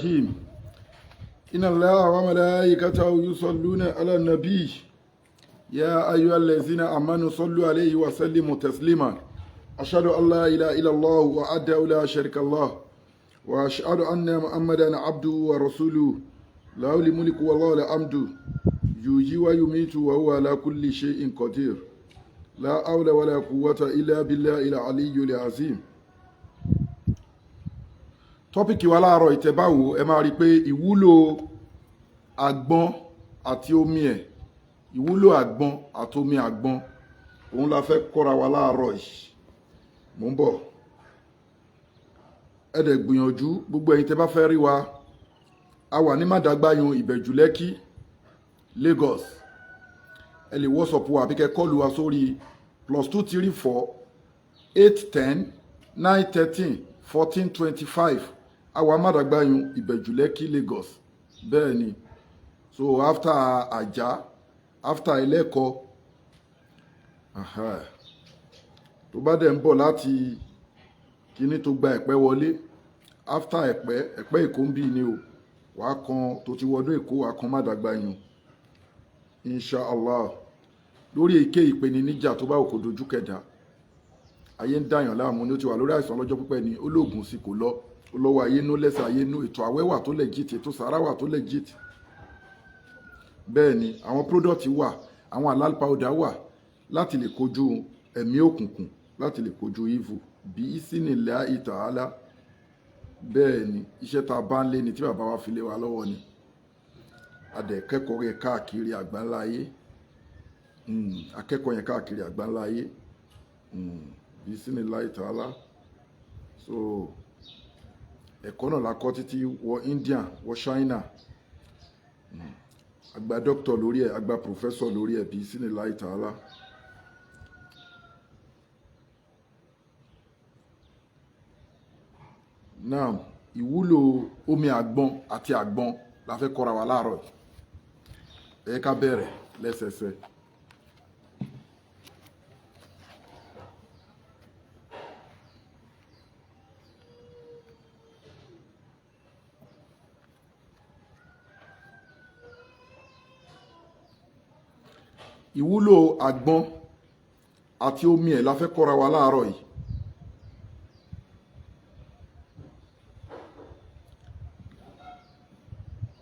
الرحيم. إن الله وملائكته يصلون على النبي، يا أيها الذين آمنوا صلوا عليه وسلموا تسليما. أشهد أن لا إله إلا الله وحده لا شريك له، وأشهد أن محمدا عبده ورسوله. له الملك والله الحمد، يحيي ويميت وهو على كل شيء قدير. لا حول ولا قوة إلا بالله العلي العظيم. Topic wa láàárọ̀, ìtẹ́báwò, ẹ máa rí i pé ìwúlò àgbọn àti omi ẹ̀, ìwúlò àgbọn àti omi àgbọn, òun la fẹ́ kọ́ra wa láàárọ̀ yìí. Mò ń bọ̀. Ẹ dẹ̀ gbìyànjú, gbogbo ẹ̀yin tẹ́ bá fẹ́ rí wa, a wà ní Màdàgbáyùn, Ìbẹ̀jú Lẹ́kì, Lagos. Ẹ lè WhatsApp wa àbí kẹ́ call wa sórí +234 810 913 1425. Àwa Màdàgbáyùn, Ìbẹ̀jú Lẹ́kì, Lagos. Bẹ́ẹ̀ ni. So after Àjà, after Ẹlẹ́kọ, tó bá dẹ̀ ń bọ̀ láti kíní tó gba Ẹ̀pẹ́ wọlé, after Ẹ̀pẹ́, Ẹ̀pẹ́ Èkó ń bì ní o, wàá kan tó ti wọnú Èkó, wàá kan Màdàgbáyùn, inshallah. Lórí èké ìpèníjà tó bá òkò dojú kẹdà, ayé ń dàyàn láàmú ni, ó ti wà lórí àìsàn ọlọ́jọ́ pípẹ́ ni, ó lóògùn sí kò lọ, ó lọ́wọ́ ayé nú, lẹ́sẹ̀ ayé nú. Ètò àwẹ̀ wà tó legit, ètò sàrà wà tó legit. Bẹ́ẹ̀ ni, àwọn product wà, àwọn halal powder wà láti lè kojú ẹ̀mí òkùnkùn, láti lè kojú evil bí ìsínilẹ̀ ìtàhálà. Bẹ́ẹ̀ ni, iṣẹ́ tá a bá ń lé ni tí bàbá wa fi lé wa lọ́wọ́ ni. Adẹ̀kẹ́kọ̀ọ́ yẹn káàkiri àgbáńlá ayé, akẹ́kọ̀ọ́ yẹn káàkiri àgbáńlá ayé bí ìsínilẹ̀ ìtàhálà. So ẹ̀kọ́ náà la kọ́ títí wọ India, wọ China. Àgbà doctor lórí ẹ̀, àgbà professor lórí ẹ̀ bí ìsínilẹ̀ ìtàhálà. Now, ìwúlò omi àgbọn àti àgbọn la fẹ́ kọ́ra wa láàárọ̀ yìí. Ẹ ká bẹ̀rẹ̀ lẹ́sẹẹsẹ. Ìwúlò àgbọn àti omi ẹ̀ la fẹ́ kọ́ra wa láàárọ̀ yìí.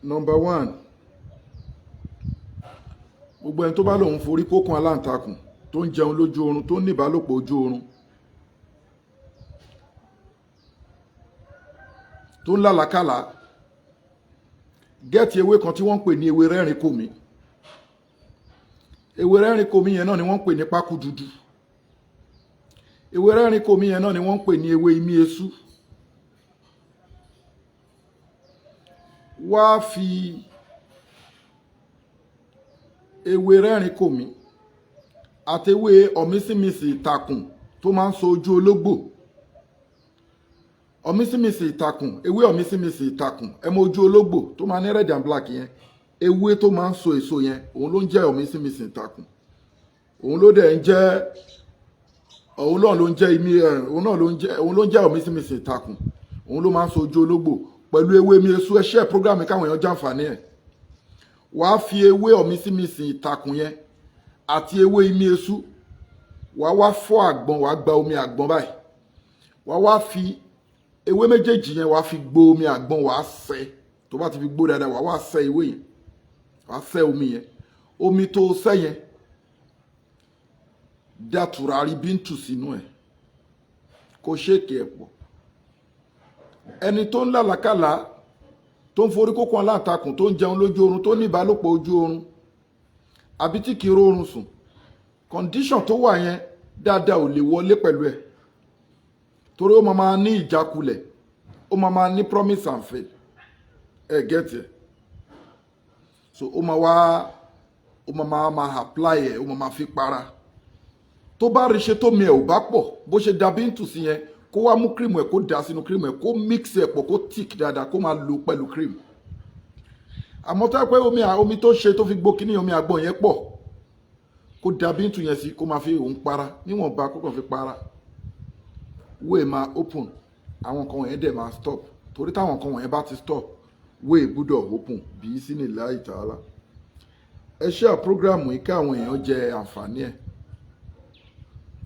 Number one, gbogbo ẹni tó bá lòun forí kókun aláǹtakùn, tó ń jẹun lójú oorun, tó ń ní ìbálòpọ̀ ojú oorun, tó ń lálàkàlà, get ewé kan tí wọ́n ń pè ní ewé rẹ́rìn kòmí. Ewé rẹ́rìn kòmí yẹn náà ni wọ́n ń pè ní pákú dúdú. Ewé rẹ́rìn kòmí yẹn náà ni wọ́n ń pè ní ewé imí esú. Wá fi ewé rẹ́rìn kòmí àti ewé ọ̀mísìmísì ìtàkùn tó máa ń so ojú ológbò, ọ̀mísìmísì ìtàkùn, ewé ọ̀mísìmísì ìtàkùn. Ẹ mọ ojú ológbò tó máa ní red and black yẹn, ewé tó máa ń so èso yẹn, òun ló ń jẹ́ ọ̀mísìmísì ìtàkùn. Òun ló dẹ̀ ń jẹ́, òun náà ló ń jẹ́ imí ẹ̀, òun náà ló ń jẹ́, òun ló ń jẹ́ ọ̀mísìmísì ìtàkùn. Òun ló máa ń so ojú ológbò pẹ̀lú ewé mi èso. Ẹ share program káwọn èèyàn jàǹfààní ẹ̀. Wàá fi ewé ọ̀mísìmísì ìtàkùn yẹn àti ewé imí esú, wàá wá fọ́ àgbọn, wàá gba omi àgbọn báyìí, wàá wá fi ewé méjèèjì yẹn, wàá fi gbó omi àgbọn, wàá sẹ́. Tó bá ti fi gbó dáadáa, wàá wá sẹ́ ewé yẹn, wàá sẹ́ omi yẹn. Omi tó sẹ́ yẹn, dá tùràrí bíntù sínú ẹ̀, kó shake ẹ̀ pọ̀. Ẹni tó ń làlákàlà, tó ń forí kókó aláǹtakùn, tó ń jẹun lójú oorun, tó ní ìbálòpọ̀ ojú oorun, àbí tí kì í rórun sùn, condition tó wà yẹn, dáadáa ò lè wọlé pẹ̀lú ẹ̀, torí ó máa ní ìjákulẹ̀, ó máa ní promise and fail. Ẹ get ẹ? So ó máa wá, ó máa apply ẹ, ó máa fi para. Tó bá rí ṣe, tó mi ẹ̀ ò bá pọ̀, bó ṣe da bíntù sí yẹn, kó wá mú cream ẹ̀, kó da sínú cream ẹ̀, kó mix ẹ̀ pọ̀, kó thick dáadáa, kó máa lò pẹ̀lú cream. Àmọ́ tó yẹ pé omi tó ṣe tó fi gbó kíní omi àgbọn yẹn pọ̀, kó da bíntù yẹn sí, kó máa fi òun para níwọ̀nba, kó kàn fi para. Way máa open, àwọn nǹkan wọ̀nyẹn dẹ̀ máa stop, torí táwọn nǹkan wọ̀nyẹn bá ti stop. Way gbúdọ̀ open bí sínú ìlà ìtàlá. Ẹ ṣe à program yìí káwọn èèyàn jẹ àǹfààní ẹ̀.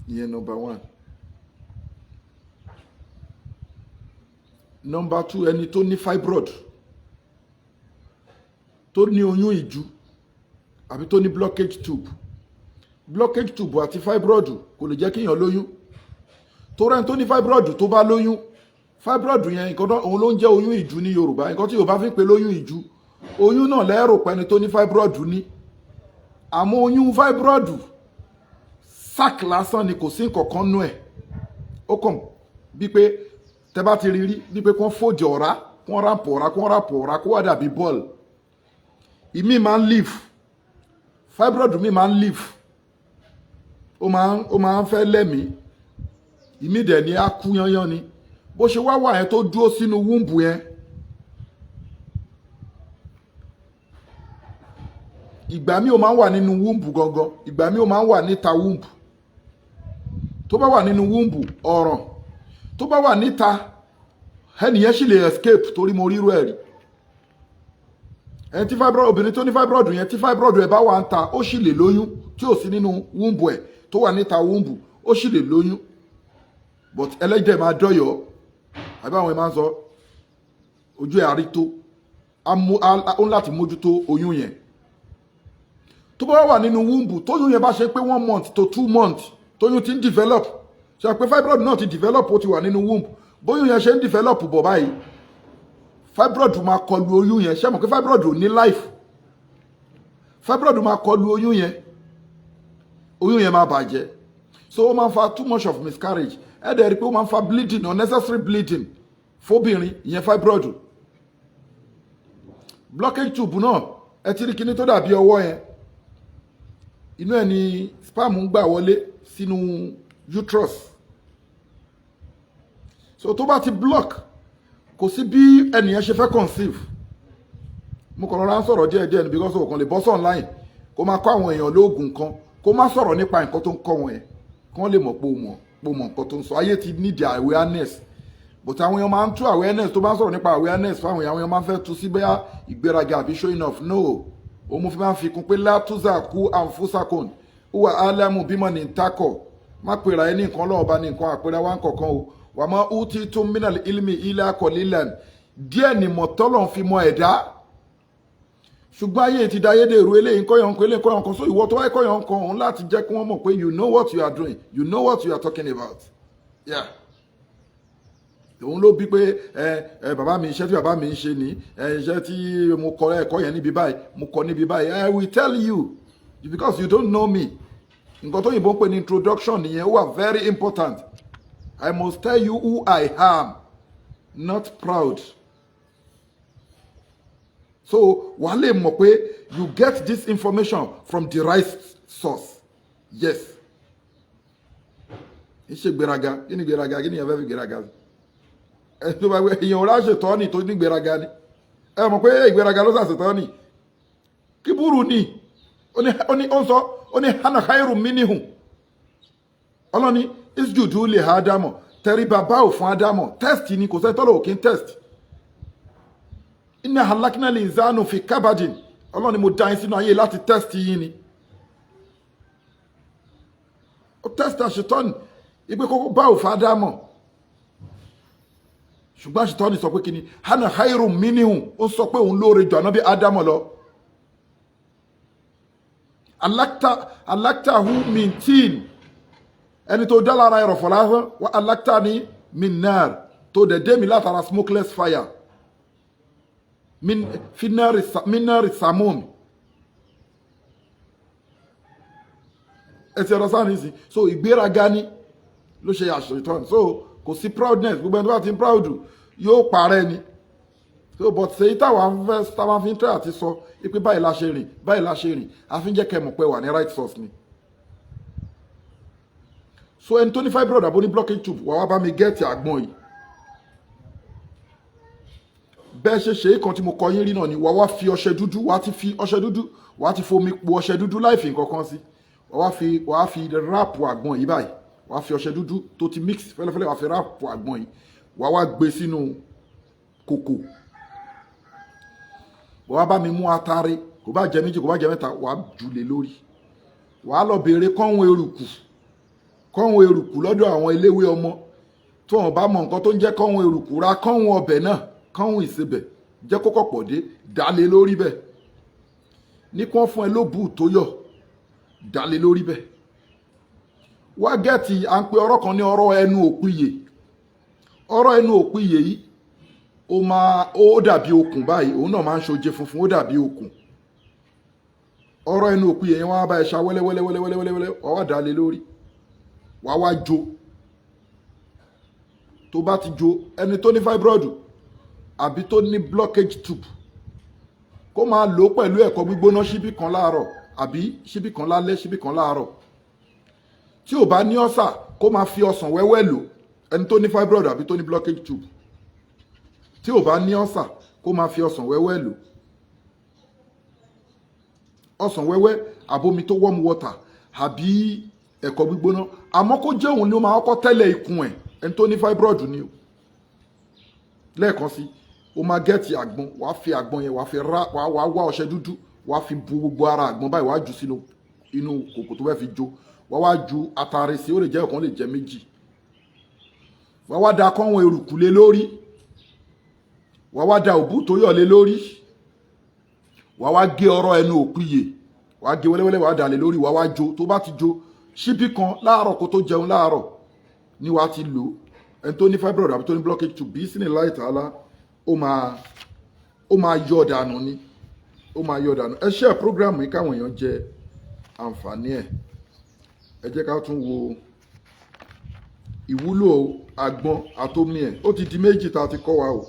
Ìyẹn number one. Number two, ẹni tó ní fibroid, tó ní oyún ìju, àbí tó ní blockage tube. Blockage tube àti fibroid kò lè jẹ́ kéèyàn lóyún. Tó rẹ́ni tó ní fibroid, tó bá lóyún, fibroid yẹn, nǹkan tó òun ló ń jẹ́ oyún ìju ní Yorùbá. Nǹkan tí Yorùbá fi ń pe lóyún ìju, oyún náà lẹ́rò pẹ́ni tó ní fibroid ní, àmọ́ oyún fibroid, sac lásán ni, kò sí nǹkan kan nú ẹ̀. Ó kàn bí pé tẹ bá ti rí rí bí pé kí wọ́n fòdì ọ̀rá, kí wọ́n wrap ọ̀rá, kí wọ́n wrap ọ̀rá, kó wá dàbí bọ́ọ̀lù. Ìmí máa ń live, fibroid mi máa ń live, ó máa ń fẹ́ lẹ́mìí. Ìmí dẹ̀ ni á kú yányán ni. Bó ṣe wá wà yẹn, tó dúró sínú womb yẹn, ìgbà míì ó máa ń wà nínú womb gangan, ìgbà míì ó máa ń wà níta womb. Tó bá wà nínú womb, ọ̀ràn. Tó bá wà níta, ẹnìyẹn sì lè escape, torí mo rírú ẹ̀ rí. Ẹni tí fibroid, obìnrin tó ní fibroid yẹn, tí fibroid ẹ̀ bá wà ń ta, ó sì lè lóyún. Tí ò sí nínú womb ẹ̀, tó wà níta womb, ó sì lè lóyún, but ẹlẹ́dẹ̀ máa dọ́yọ̀, àbí àwọn ẹ̀ máa ń sọ ojú ẹ̀ àrí tó ó ń láti mójútó oyún yẹn. Tó bá wà nínú womb, tóyún yẹn bá ṣe pé 1 month to 2 months, tóyún ti ń develop, ṣe pé fibroid náà ti develop, ó ti wà nínú womb, bóyún yẹn ṣe ń develop bọ̀ báyìí, fibroid máa kọlu oyún yẹn. Ṣé mọ̀ pé fibroid ò ní life? Fibroid máa kọlu oyún yẹn, oyún yẹn máa bàjẹ́. So ó máa ń fa too much of miscarriage. Ẹ dẹ̀ rí i pé ó máa ń fa bleeding, unnecessary bleeding fóbìnrin, ìyẹn fibroid. Blockage tube náà, ẹ ti rí kíní tó dàbí ọwọ́ yẹn, inú ẹ̀ ni sperm ń gbà wọlé sínú uterus. So tó bá ti block, kò sí bí ẹnìyẹn ṣe fẹ́ conceive. Mo kàn rọra ń sọ̀rọ̀ díẹ̀ díẹ̀ ní, because o kàn lè bọ́ sí online kó máa kọ́ àwọn èèyàn lóògùn kan, kó má sọ̀rọ̀ nípa nǹkan tó ń kọ́ wọn yẹn, kí wọ́n lè mọ̀ pé o mọ̀, pé o mọ̀ nǹkan tó ń sọ. Ayé ti need awareness, but àwọn èèyàn máa ń tú awareness. Tó bá ń sọ̀rọ̀ nípa awareness fáwọn èèyàn, àwọn èèyàn máa ń fẹ́ tú sí bóyá ìgbéraga àbí showing off. No, òun mo fi máa ń fi kún pé لا تزكوا أنفسكم هو أعلم بمن اتقى. Má pera ẹ ní nǹkan, lọ́wọ́ bá ní nǹkan àpẹẹrẹ wa ń kọ̀ọ̀kan o. وما أوتيتم من العلم إلا قليلا. Díẹ̀ ni mọ̀tọ́lọ̀ fi mọ ẹ̀dá, ṣùgbọ́n ayé ti da ayédèrú. Eléyìí ń kọ́yọ̀ ń kọ́, eléyìí ń kọ́yọ̀ ń kọ́. So ìwọ tó wáyé kọ́yọ̀ ń kọ́ òun láti jẹ́ kí wọ́n mọ̀ pé you know what you are doing, you know what you are talking about. Yeah, òun ló bí pé ẹ ẹ bàbá mi, iṣẹ́ tí bàbá mi ń ṣe ní ẹ, iṣẹ́ tí mo kọ́ ẹ̀kọ́ yẹn níbi báyìí, mo kọ́ níbi báyìí. I will tell you because you don't know me. Nǹkan tó yìnbọn pè ní introduction nìyẹn, ó wà very important. I must tell you who I am, not proud. So wàá lè mọ̀ pé you get this information from the right source. Yes, ń ṣe gbéraga. Kí ni gbéraga? Kí ni ìyẹn fẹ́ fi gbéraga? Ẹ tó bá gbé èèyàn ò ráṣetọ́ ni tó ní gbéraga ni. Ẹ mọ̀ pé ìgbéraga ló ṣàṣetọ́ ni, kíburu ni. Ó ní ó ń sọ, ó ní أنا خير منه. Ọlọ́ni اسجدوا لآدم, tẹríba báwò fún Ádámọ̀. Test ni, kò sẹ́ni tọ́lọ̀ òkè ń test. إنا خلقنا الإنسان في كبد. Ọlọ́ni mo dá yín sínú ayé láti test yín ni. Ó test àṣetọ́ni ipe kókó báwò fún Ádámọ̀, ṣùgbọ́n àṣetọ́ni sọ pé kí ni? أنا خير منه. Ó sọ pé òun lóore jù ànábì Ádámọ̀ lọ. خلقته من طين, ẹni tó dá lára ẹrọ̀fọ̀ lásán, وخلقتني من نار, tó dẹ̀ dé mi látara smokeless fire, من نار السموم. Ẹ ti ọ̀rọ̀ sáà nísìn. So ìgbéraga ni ló ṣe àṣetán. So kò sí proudness. Gbogbo ẹni tó bá ti ń proud yóò parẹ́ ni. So but ṣèyí táwa fẹ́, táwa fi ń tẹ́ àti sọ pé báyìí la ṣe rìn, báyìí la ṣe rìn, a fi ń jẹ́ kẹ́ mọ̀ pé wà ní right source ni. So ẹni tó ní fibroid àbó ní blocking tube, wà wá bá mi get àgbọn yìí. Bẹ́ẹ̀ ṣe ṣe é kan tí mo kọ yín rí náà ni. Wà wá fi ọṣẹ dúdú, wà á ti fi ọṣẹ dúdú, wà á ti fomi po ọṣẹ dúdú láì fi nǹkan kan sí, wà á fi wrap àgbọn yìí báyìí. Wà á fi ọṣẹ dúdú tó ti mix fẹ́lẹ́fẹ́lẹ́, wà á fi wrap àgbọn yìí, wà á wá gbé sínú kòkò. Wàá bá mi mú atare, kò bá jẹ méjì, kò bá jẹ mẹ́ta, wàá jù lé lórí. Wàá lọ béèrè kọ́hún eruku, kọ́hún eruku lọ́dọ̀ àwọn eléwé ọmọ. Tó wọn bá mọ nǹkan tó ń jẹ́ kọ́hún eruku, ra kọ́hún ọbẹ̀ náà, kọ́hún ìsebẹ̀, jẹ́ kó kọ̀pọ̀ dé, dálé lórí bẹ́ẹ̀. Ní kí wọ́n fún ẹ lóbù tó yọ̀, dálé lórí bẹ́ẹ̀. Wá get, à ń pe ọ̀rọ̀ kan ní ọ̀rọ̀ ẹnu òpìyè. Ọ̀rọ̀ ẹnu òpìyè yìí, ó máa ó dàbí okùn báyìí, òun náà máa ń ṣoje funfun, ó dàbí okùn. Ọ̀rọ̀ ẹnu òpìyè yẹn, wọ́n á bá ẹ ṣa wẹ́lẹ́wẹ́lẹ́wẹ́lẹ́wẹ́lẹ́, wàá wá dálé lórí, wàá wá jó. Tó bá ti jó, ẹni tó ní fibroid àbí tó ní blockage tube, kó máa lò ó pẹ̀lú ẹ̀kọ gbígbóná, ṣíbí kan láàárọ̀ àbí ṣíbí kan lálẹ́, ṣíbí kan láàárọ̀. Tí ò bá ní ọ̀sà, kó máa fi ọsàn wẹ́wẹ́ lò. Ẹni tó ní fibroid àbí tó ní blockage tube, tí ò bá ní ọ̀sà, kó máa fi ọsàn wẹ́wẹ́ lò, ọsàn wẹ́wẹ́ àbomi tó warm water àbí ẹ̀kọ gbígbóná. Àmọ́ kó jẹ́ òun ni ó máa kọ́kọ́ tẹ́lẹ̀ ikùn ẹ̀. Ẹni tó ní fibroid ni o. Lẹ́ẹ̀kan sí, o máa get àgbọn, wàá fi àgbọn yẹn, wàá fi ra, wàá wá ọṣẹ dúdú, wàá fi bu gbogbo ara àgbọn báyìí, wàá jù sínú inú kòkò tó fẹ́ fi jó. Wàá wá ju atare sí, ó lè jẹ́ ọ̀kan, lè jẹ́ méjì. Wàá wá da kọ́hún eruku lé lórí, wàá wá da òbú tó yọ̀ lé lórí, wàá wá gé ọ̀rọ̀ ẹnu òpìyè, wàá gé wẹ́lẹ́wẹ́lẹ́, wàá dà lé lórí, wàá wá jó. Tó bá ti jó, ṣíbí kan láàárọ̀ kó tó jẹun láàárọ̀ ni wàá ti lò. Ẹni tó ní fibroid àbí tó ní blockage tube, bí sínú láì tààlà, ó máa yọ dànù ni, ó máa yọ dànù. Ẹ share program yìí káwọn èèyàn jẹ àǹfààní ẹ̀. Ẹ jẹ́ ká tún wo ìwúlò àgbọn àtomi ẹ̀. Ó ti di méjì tá a ti kọ́ wa o.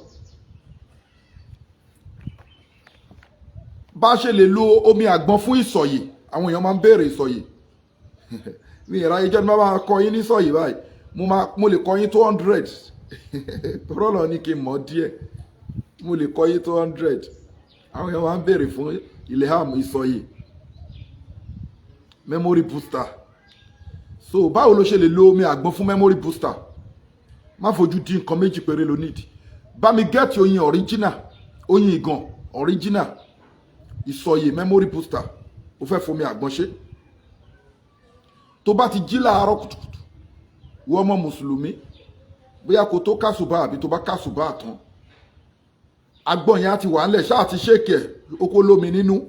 Bá a ṣe lè lo omi àgbọn fún ìsọ̀yè. Àwọn èèyàn máa ń béèrè ìsọ̀yè. Mi ìráyè jẹ́ ní bá máa kọ́ yín ní sọ̀yè báyìí. Mo lè kọ́ yín 200 rọ́lọ́ ní kí n mọ̀ díẹ̀. Mo lè kọ́ yín 200. Àwọn èèyàn máa ń béèrè fún ilham, ìsọ̀yè, memory booster. So báwo ló ṣe lè lo omi àgbọn fún memory booster? Má fojú di nǹkan méjì péré ló need. Bá mi get oyin original, oyin ìgàn original. Ìsọ̀yè memory booster, ó fẹ́ fomi àgbọn ṣe. Tó bá ti jí láàárọ̀ kùtùkùtù, wọ́n ọmọ mùsùlùmí, bóyá kó tó kásùbà àbí tó bá kásùbà tán, àgbọn yẹn á ti wà ńlẹ̀, ṣáà ti shake ẹ̀, ó kó lómi nínú.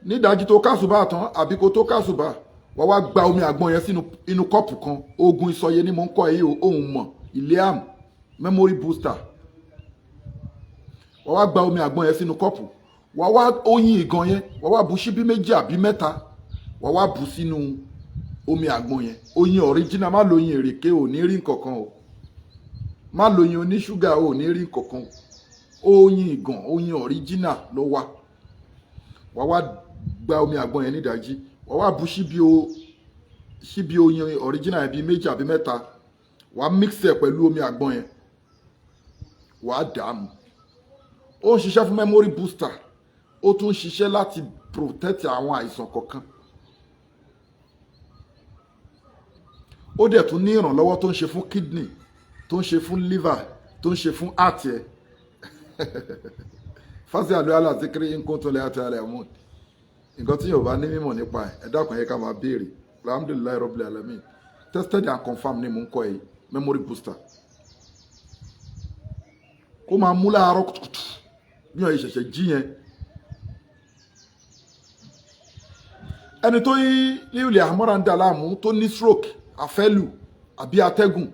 Nídàájí tó kásùbà tán àbí kó tó kásùbà, wàá wá gba omi àgbọn yẹn sínú inú cup kan. Oògùn ìsọyè ni mò ń kọ́ ẹ yìí o, òun mọ̀ iliam memory booster. Wàá wá gba omi àgbọn yẹn sínú cup, wàá wá oyin ìgàn yẹn, wàá wá bu ṣíbí méjì àbí mẹ́ta, wàá wá bù sínú omi àgbọn yẹn. Oyin original, má lo oyin èrèké, ò ní rí nǹkankan o. Má lo oyin oníṣúgà, ò ní rí nǹkankan o. Oyin ìgàn, oyin original ló wà. Wàá wá gba omi àgbọn yẹn nídàájí, wàá wá bu ṣíbí oyin original yẹn bíi méjì àbí mẹ́ta, wàá mix ẹ̀ pẹ̀lú omi àgbọn yẹn, wàá dààmú. Ó ń ṣiṣẹ́ fún memory booster, ó tún ń ṣiṣẹ́ láti protect àwọn àìsàn kọ̀ọ̀kan. Ó dẹ̀ tún ní ìrànlọ́wọ́ tó ń ṣe fún kidney, tó ń ṣe fún liver, tó ń ṣe fún heart ẹ̀. Fásitì àlọ́ àlàzíkiri nǹkan tó lè àti àlẹ́ àmú nǹkan tí yóò bá ní mímọ̀ nípa ẹ̀, ẹ dákun, ẹ ká máa béèrè. Alhamdulillahi rabbil alamin, tested and confirmed ni mò ń kọ́ ẹ. Memory booster, kó máa mú láàárọ̀ kùtùkùtù bí wọ́n ṣẹ̀ṣẹ̀ jí yẹn. Ẹni tó yí ní ilẹ̀ àmọ́ra ń dà láàmú, tó ní stroke, àfẹ́lù àbí atẹ́gùn,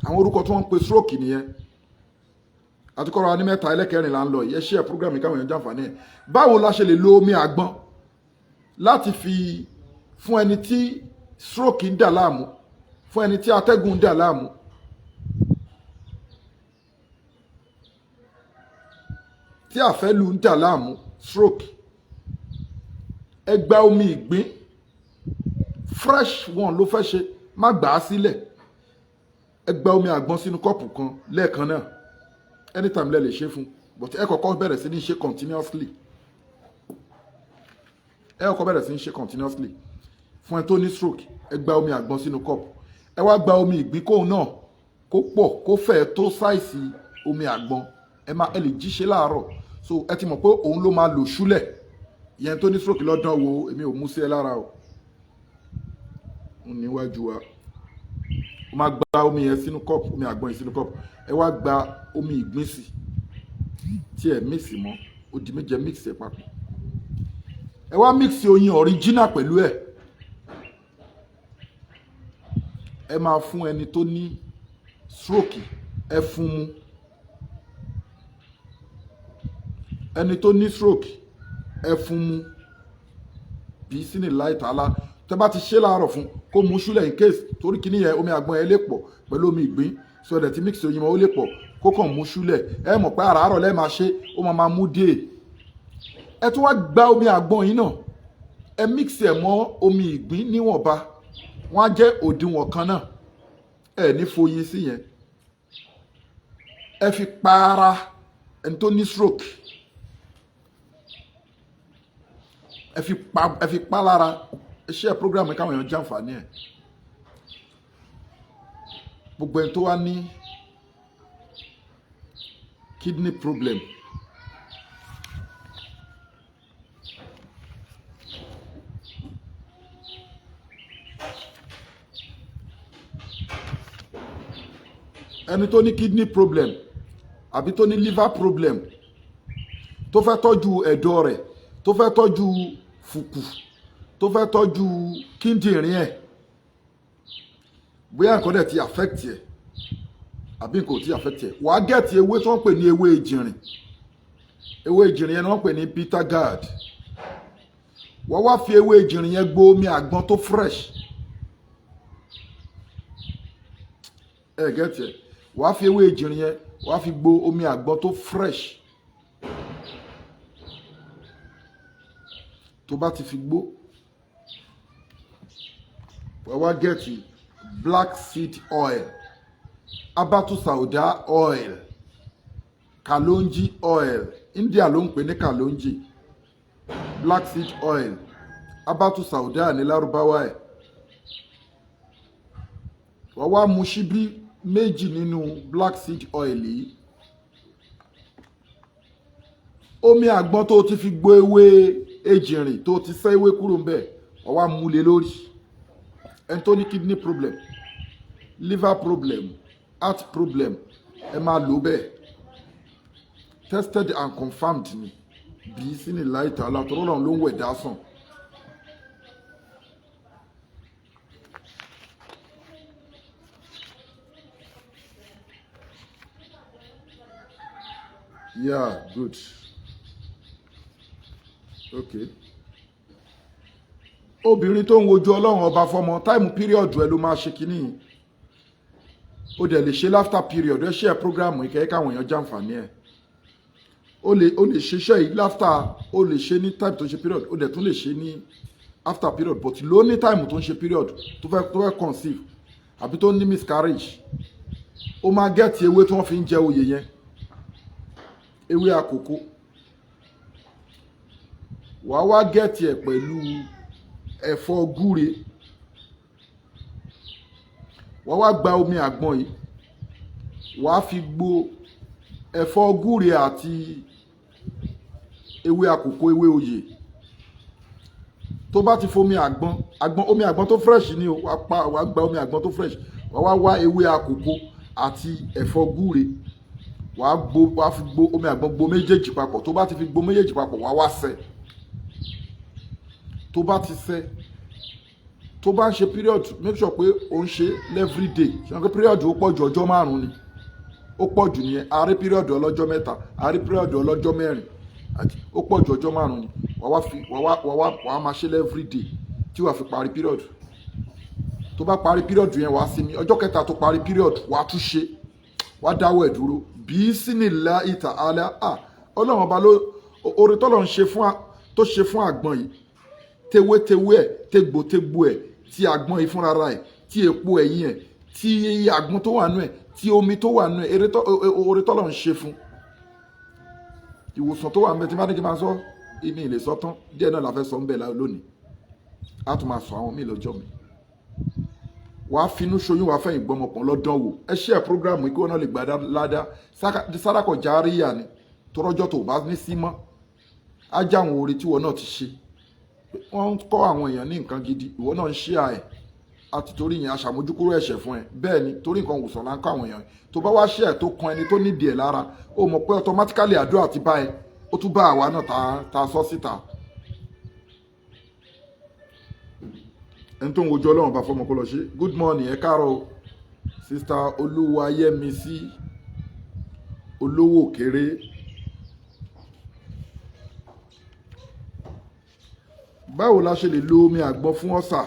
àwọn orúkọ tí wọ́n ń pe stroke nìyẹn. Àti kọ́ra ní mẹ́ta, ẹlẹ́kẹrin là ń lọ yìí. Ẹ share program yìí káwọn èèyàn jàǹfààní ẹ̀. Báwo la ṣe lè lo omi àgbọn láti fi fún ẹni tí stroke ń dà láàmú, fún ẹni tí atẹ́gùn ń dà láàmú? Tí àfẹ́lù ń dà láàmú, stroke, ẹ gba omi ìgbín fresh one ló fẹ́ ṣe, má gbà á sílẹ̀. Ẹ gba omi àgbọn sínú cup kan lẹ́ẹ̀kan náà. Anytime lẹ lè ṣe fún, but ẹ kọ́kọ́ bẹ̀rẹ̀ sí ní ṣe continuously. Ẹ kọ́kọ́ bẹ̀rẹ̀ sí ní ṣe continuously fún ẹ tó ní stroke. Ẹ gba omi àgbọn sínú cup, ẹ wá gba omi ìgbín kóun náà kó pọ̀, kó fẹ́ẹ̀ tó size omi àgbọn. Ẹ má ẹ lè jí ṣe láàárọ̀. So ẹ ti mọ̀ pé òun ló máa lò ṣúlẹ̀ ìyẹn tó ní stroke lọ́dán wo. Èmi ò mú sí ẹ lára o níwájú wa. Ó máa gba omi yẹn sínú cup, omi àgbọn yẹn sínú cup. Ẹ wá gba omi ìgbín sí tí ẹ mix mọ́, ó di méje. Mix ẹ papọ̀. Ẹ wá mix oyin original pẹ̀lú ẹ̀. Ẹ máa fún ẹni tó ní stroke, ẹ fún mu. Ẹni tó ní stroke, ẹ fún mu bí sínú láì tààlà. Tẹ bá ti ṣe láàárọ̀ fún kó mu ṣúlẹ̀, in case torí kíní yẹn, omi àgbọn yẹn lè pọ̀ pẹ̀lú omi ìgbín, so ẹ̀dẹ̀ tí mix oyin mọ́, ó lè pọ̀. Kó kàn mu ṣúlẹ̀. Ẹ mọ̀ pé àràárọ̀ lẹ́ẹ̀ máa ṣe, ó máa máa mú dé. Ẹ tún wá gba omi àgbọn yìí náà, ẹ mix ẹ̀ mọ́ omi ìgbín níwọ̀nba, wọ́n á jẹ́ òdiwọ̀n kan náà. Ẹ ní foyin sí yẹn. Ẹ fi para ẹni tó ní stroke, ẹ fi pa lára. Ẹ share program káwọn èèyàn jàǹfààní ẹ. Gbogbo ẹni tó wá ní kidney problem, ẹni tó ní kidney problem àbí tó ní liver problem, tó fẹ́ tọ́jú ẹ̀dọ̀ rẹ̀, tó fẹ́ tọ́jú fùkù, tó fẹ́ tọ́jú kíndìnrín ẹ̀, bóyá nǹkan dẹ̀ ti affect ẹ̀ àbí nǹkan ò ti affect ẹ̀, wàá get ewé tí wọ́n pè ní ewé ìjìnrìn. Ewé ìjìnrìn yẹn ni wọ́n pè ní bitter gourd. Wọ́n wá fi ewé ìjìnrìn yẹn gbó omi àgbọn tó fresh. Ẹ get ẹ̀? Wàá fi ewé ìjìnrìn yẹn, wàá fi gbó omi àgbọn tó fresh. Tó bá ti fi gbó, wàá wá get black seed oil, abatu sauda oil, kalonji oil. India ló ń pè ní kalonji. Black seed oil, abatu sauda ní Lárúbáwá ẹ̀. Wàá wá mu ṣíbí 2 nínú black seed oil yìí. Omi àgbọn tó ti fi gbó ewé ejìnrìn, tó ti sẹ́ ewé kúrò ńbẹ̀, wàá wá mú lé lórí. Ẹni tó ní kidney problem, liver problem, heart problem, ẹ máa lò bẹ́ẹ̀. Tested and confirmed ni bí sínú láìta alátọ́rọ́ ló ń wẹ̀ dá sàn. Yeah, good, okay. Obìnrin tó ń wojú Ọlọ́run Ọba fọmọ, time period ẹ ló máa ṣe kínní. Ó dẹ̀ lè ṣe after period. Ẹ ṣe program ìkẹ́yẹ́ káwọn èèyàn jàǹfààní ẹ̀. Ó lè ṣiṣẹ́ yìí after, ó lè ṣe ní time tó ń ṣe period, ó dẹ̀ tún lè ṣe ní after period, but ló ní time tó ń ṣe period, tó fẹ́ conceive àbí tó ní miscarriage. Ó máa get ewé tí wọ́n fi ń jẹ oyè yẹn, ewé àkókò. Wàá wá get ẹ̀ pẹ̀lú ẹ̀fọ́ gúre. Wàá wá gba omi àgbọn yìí, wàá fi gbo ẹ̀fọ́ gúre àti ewé àkókò, ewé oyè. Tó bá ti fomi àgbọn, omi àgbọn tó fresh ni o. Wàá pa, wàá gba omi àgbọn tó fresh, wàá wá wá ewé àkókò àti ẹ̀fọ́ gúre, wàá gbo, wàá fi gbo omi àgbọn, gbo méjèèjì papọ̀. Tó bá ti fi gbo méjèèjì papọ̀, wàá wá sẹ́. Tó bá ti sẹ́, tó bá ń ṣe period, make sure pé o ń ṣe every day. Ṣe pé period ó pọ̀ ju ọjọ́ 5 ni, ó pọ̀ jù nìyẹn. Àárí period ọlọ́jọ́ 3, àárí period ọlọ́jọ́ 4, àti ó pọ̀ ju ọjọ́ 5 ni. Wàá wá fi wàá wá wàá wá wàá máa ṣe every day tí wàá fi parí period. Tó bá parí period yẹn, wàá sinmi ọjọ́ kẹta. Tó parí period, wàá tún ṣe, wàá dáwọ́ ẹ̀ dúró. Bí sínìlá ìta alẹ́ à, Ọlọ́run Ọba ló oore tọ́lọ̀ ń ṣe fún tó ṣe fún àgbọn yìí, tewétewé ẹ̀, tegbòtegbò ẹ̀, tí àgbọn yìí fúnra ẹ̀, tí èpo ẹ̀yìn ẹ̀, tí àgbọn tó wà nú ẹ̀, tí omi tó wà nú ẹ̀, oore tọ́lọ̀ ń ṣe fún, ìwòsàn tó wà ń bẹ, tí bá ní kí n máa sọ, èmi ì lè sọ tán. Díẹ̀ náà la fẹ́ sọ ń bẹ lónìí. Á tún máa sọ àwọn míì lọ́jọ́ mi. Wàá finú ṣoyún, wàá fẹ̀yìn gbọmọpọ̀ lọ́dán wò. Ẹ ṣe ẹ̀ program kí wọ́n náà lè gbà ládá. Sádàkọ̀ járíyà ni. Tó rọ́jọ́ tó bá ní sí mọ́, á já àwọn oore tí ìwọ náà ti ṣe. Wọ́n ń kọ́ àwọn èèyàn ní nǹkan gidi, ìwọ náà ń ṣe ẹ̀ àti torí yẹn aṣàmójúkúrò ẹ̀ṣẹ̀ fún ẹ. Bẹ́ẹ̀ ni, torí nǹkan òwòsàn là ń kọ́ àwọn èèyàn. Tó bá wá ṣe ẹ̀ tó kan ẹni tó nídìí ẹ̀ lára, ó mọ̀ pé automatically àdúrà ti bá ẹ, ó tún bá àwa náà ta sọ síta. Ẹni tó ń wojú Ọlọ́run bá fọmọ kó lọ ṣe. Good morning, ẹ káàárọ̀ o, Sister Olúwayẹmísí Olówó Kéré. Báwo la ṣe lè lo omi àgbọn fún ọ̀sà?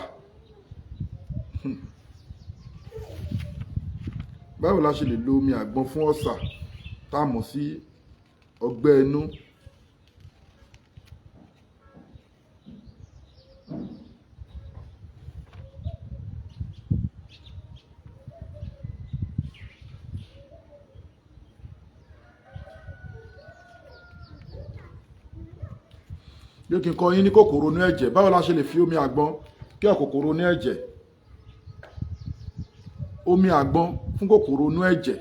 Báwo la ṣe lè lo omi àgbọn fún ọ̀sà tá a mọ̀ sí ọgbẹ́ inú? Yóò kí n kọ yín ní kòkòrò inú ẹ̀jẹ̀. Báwo la ṣe lè fi omi àgbọn kí kòkòrò inú ẹ̀jẹ̀? Omi àgbọn fún kòkòrò inú ẹ̀jẹ̀.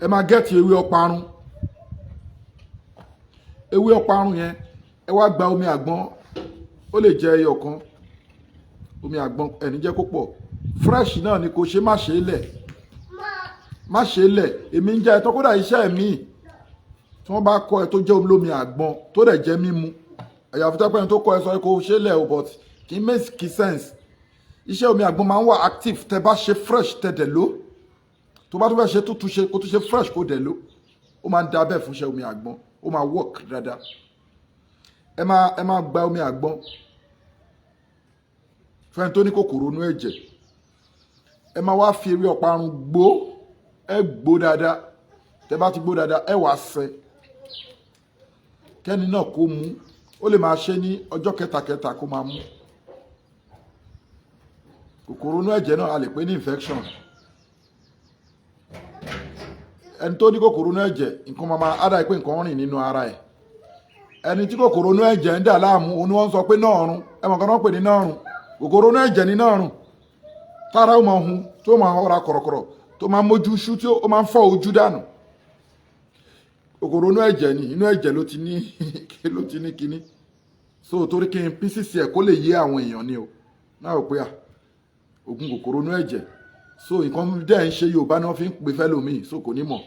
Ẹ máa get ewé ọparun. Ewé ọparun yẹn, ẹ wá gba omi àgbọn, ó lè jẹ ẹyọ kan omi àgbọn, ẹni jẹ́ kó pọ̀. Fresh náà ni kò ṣe, má ṣe é lẹ̀, má ṣe é lẹ̀. Èmi ń jẹ́ ẹ tọ́ kódà iṣẹ́ mi tí wọ́n bá kọ́ ẹ tó jẹ́ olómi àgbọn tó dẹ̀ jẹ́ mímu, àyàfi tó pẹ́ni tó kọ́ ẹ sọ kó ṣe lẹ̀ o, but kì í make sense. Iṣẹ́ omi àgbọn máa ń wà active tẹ bá ṣe fresh, tẹ dẹ̀ ló. Tó bá tó fẹ́ ṣe tútù ṣe, kó tó ṣe fresh, kó dẹ̀ ló, ó máa ń da bẹ́ẹ̀ fún iṣẹ́ omi àgbọn, ó máa work dáadáa. Ẹ máa gba omi àgbọn fẹ́ni tó ní kòkòrò inú ẹ̀jẹ̀. Ẹ máa wá fi ewé ọparun gbó, ẹ gbó dáadáa. Tẹ bá ti gbó dáadáa, ẹ wàá sẹ kẹ́ni náà kó mú. Ó lè máa ṣe ní ọjọ́ kẹtàkẹtà kó máa mú. Kòkòrò inú ẹ̀jẹ̀ náà, a lè pè ní infection. Ẹni tó ní kòkòrò inú ẹ̀jẹ̀, nǹkan máa á dà pé nǹkan rìn nínú ara ẹ̀. Ẹni tí kòkòrò inú ẹ̀jẹ̀ ń dà láàmú, òun ni wọ́n ń sọ pé náà rún. Ẹ mọ̀ kan náà pè ní náà rún. Kòkòrò inú ẹ̀jẹ̀ ní náà rún, tára ó máa hun, tó máa ọ̀ra kọ̀rọ̀kọ̀rọ̀, tó máa mójú ṣú, tí ó máa ń fọ́ ojú dànù. Kòkòrò inú ẹ̀jẹ̀ ni, inú ẹ̀jẹ̀ ló ti ní kíní. So torí kí n pcc ẹ̀ kó lè yé àwọn èèyàn ni o náà ò pé à ògùn kòkòrò inú ẹ̀jẹ̀. So nǹkan dẹ́ ń ṣe, Yorùbá ni wọ́n fi ń pè fẹ́ lómi, so kò ní mọ̀.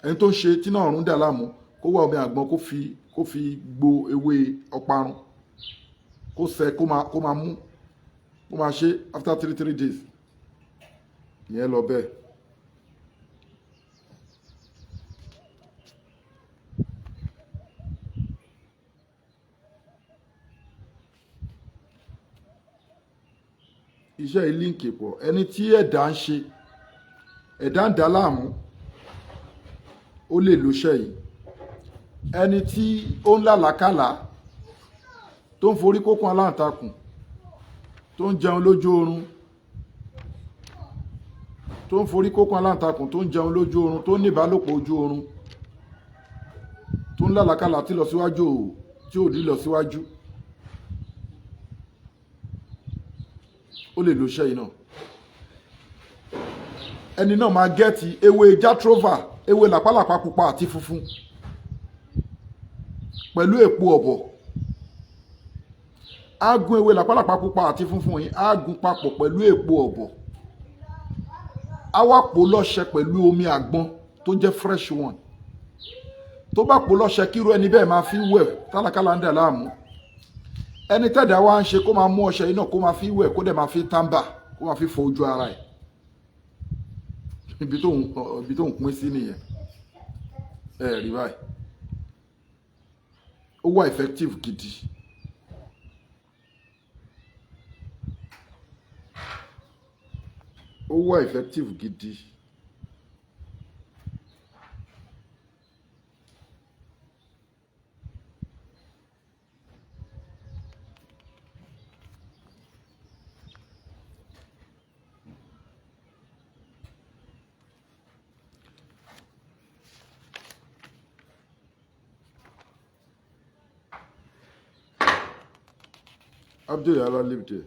Ẹni tó ń ṣe tí náà rún dà láàmú, kó wá omi àgbọn, kó fi gbo ewé ọparun, kó sẹ, kó máa mú, kó máa ṣe after 3 3 days. Ìyẹn lọ bẹ́ẹ̀. Iṣẹ́ yìí link pọ̀. Ẹni tí ẹ̀dá ń ṣe, ẹ̀dá ń dá láàmú, ó lè lo iṣẹ́ yìí. Ẹni tí ó ń làlákàlà, tó ń forí kókun aláǹtakùn, tó ń jẹun lójú oorun, tó ń forí kókun aláǹtakùn, tó ń jẹun lójú oorun, tó ń ní ìbálòpọ̀ ojú oorun, tó ń làlákàlà tí lọ síwájú tí ò ní lọ síwájú, ó lè lo iṣẹ́ yìí náà. Ẹni náà máa get ewé jatropha, ewé làpálàpá pupa àti funfun, pẹ̀lú èpo ọ̀bọ̀. Á gún ewé làpálàpá pupa àti funfun yìí, á gún papọ̀ pẹ̀lú èpo ọ̀bọ̀, á wá pò lọ́ṣẹ pẹ̀lú omi àgbọn tó jẹ́ fresh one. Tó bá pò lọ́ṣẹ, kírú ẹni bẹ́ẹ̀ máa fi wẹ̀. Tálákàlà ń dà láàmú, ẹni tẹ́dà wá ń ṣe, kó máa mú ọṣẹ yìí náà, kó máa fi wẹ̀, kó dẹ̀ máa fi tàǹbà, kó máa fi fọ ojú ara ẹ̀. Ibi tó ń pín sí nìyẹn. Ẹ rí báyìí, ó wà effective gidi. Ó wà effective gidi. Abdul Yala lived there.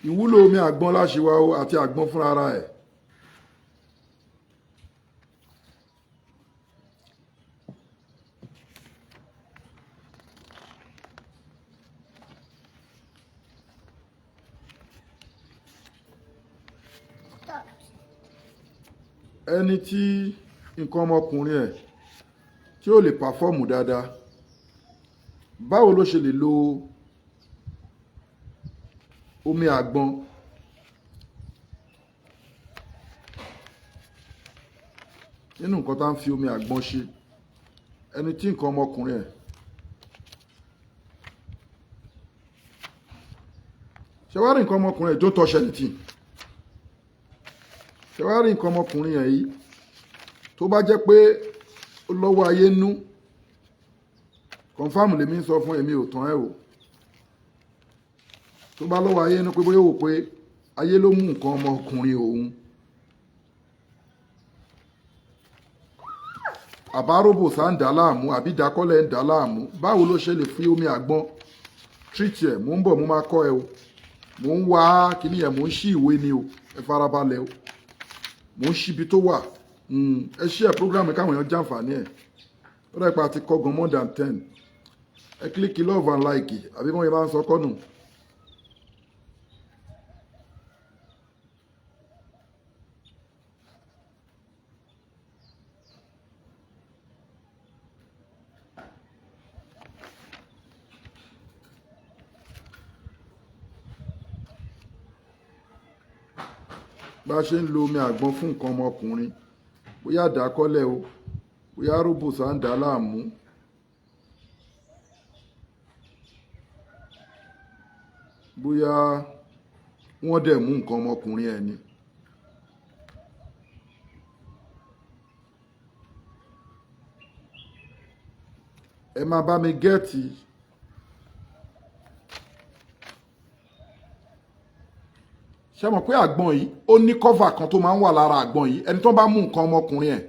Ìwúlò omi àgbọn láṣìwá o àti àgbọn fúnra ara ẹ̀. Stop. Ẹni tí nǹkan ọmọkùnrin ẹ̀ tí ó lè perform dáadáa, báwo ló ṣe lè lo omi àgbọn? Nínú nǹkan tá ń fi omi àgbọn ṣe, ẹni tí nǹkan ọmọkùnrin ẹ̀ ṣe wá rí, nǹkan ọmọkùnrin ẹ̀, don't touch anything, ṣe wá rí nǹkan ọmọkùnrin ẹ̀ yìí, tó bá jẹ́ pé ó lọ́wọ́ ayé nú, confam lèmi ń sọ fún èmi, ò tán ẹ̀ o. Tó bá lọ́wọ́ ayé nú, pé bóyá wò pé ayé ló mú nǹkan ọmọkùnrin òun, àbáróbò sá ń dà á láàmú, àbí ìdákọ́lẹ̀ ń dà á láàmú, báwo ló ṣe lè fi omi àgbọn treat ẹ̀? Mò ń bọ̀, mo máa kọ́ ẹ o. Mò ń wá kíní yẹn, mò ń ṣí ìwé ni o. Ẹ farabalẹ̀ o, mò ń ṣíbi tó wà. Ẹ ṣí ẹ program káwọn èèyàn jàǹfààní ẹ̀. Ó dà pé a ti kọ́ gan more than 10. Ẹ click love and like, àbí wọ́n yẹn máa ń sọ kọ́nù. Bá a ṣe ń lo omi àgbọn fún nǹkan ọmọkùnrin, bóyá àdákọ́lẹ̀ o, bóyá róbòsà ń dà á láàmú, bóyá wọ́n dẹ̀ mú nǹkan ọmọkùnrin ẹ̀ ni. Ẹ máa bá mi get. Ṣé mọ̀ pé àgbọn yìí, ó ní cover kan tó máa ń wà lára àgbọn yìí? Ẹni tó bá mú nǹkan ọmọkùnrin ẹ̀,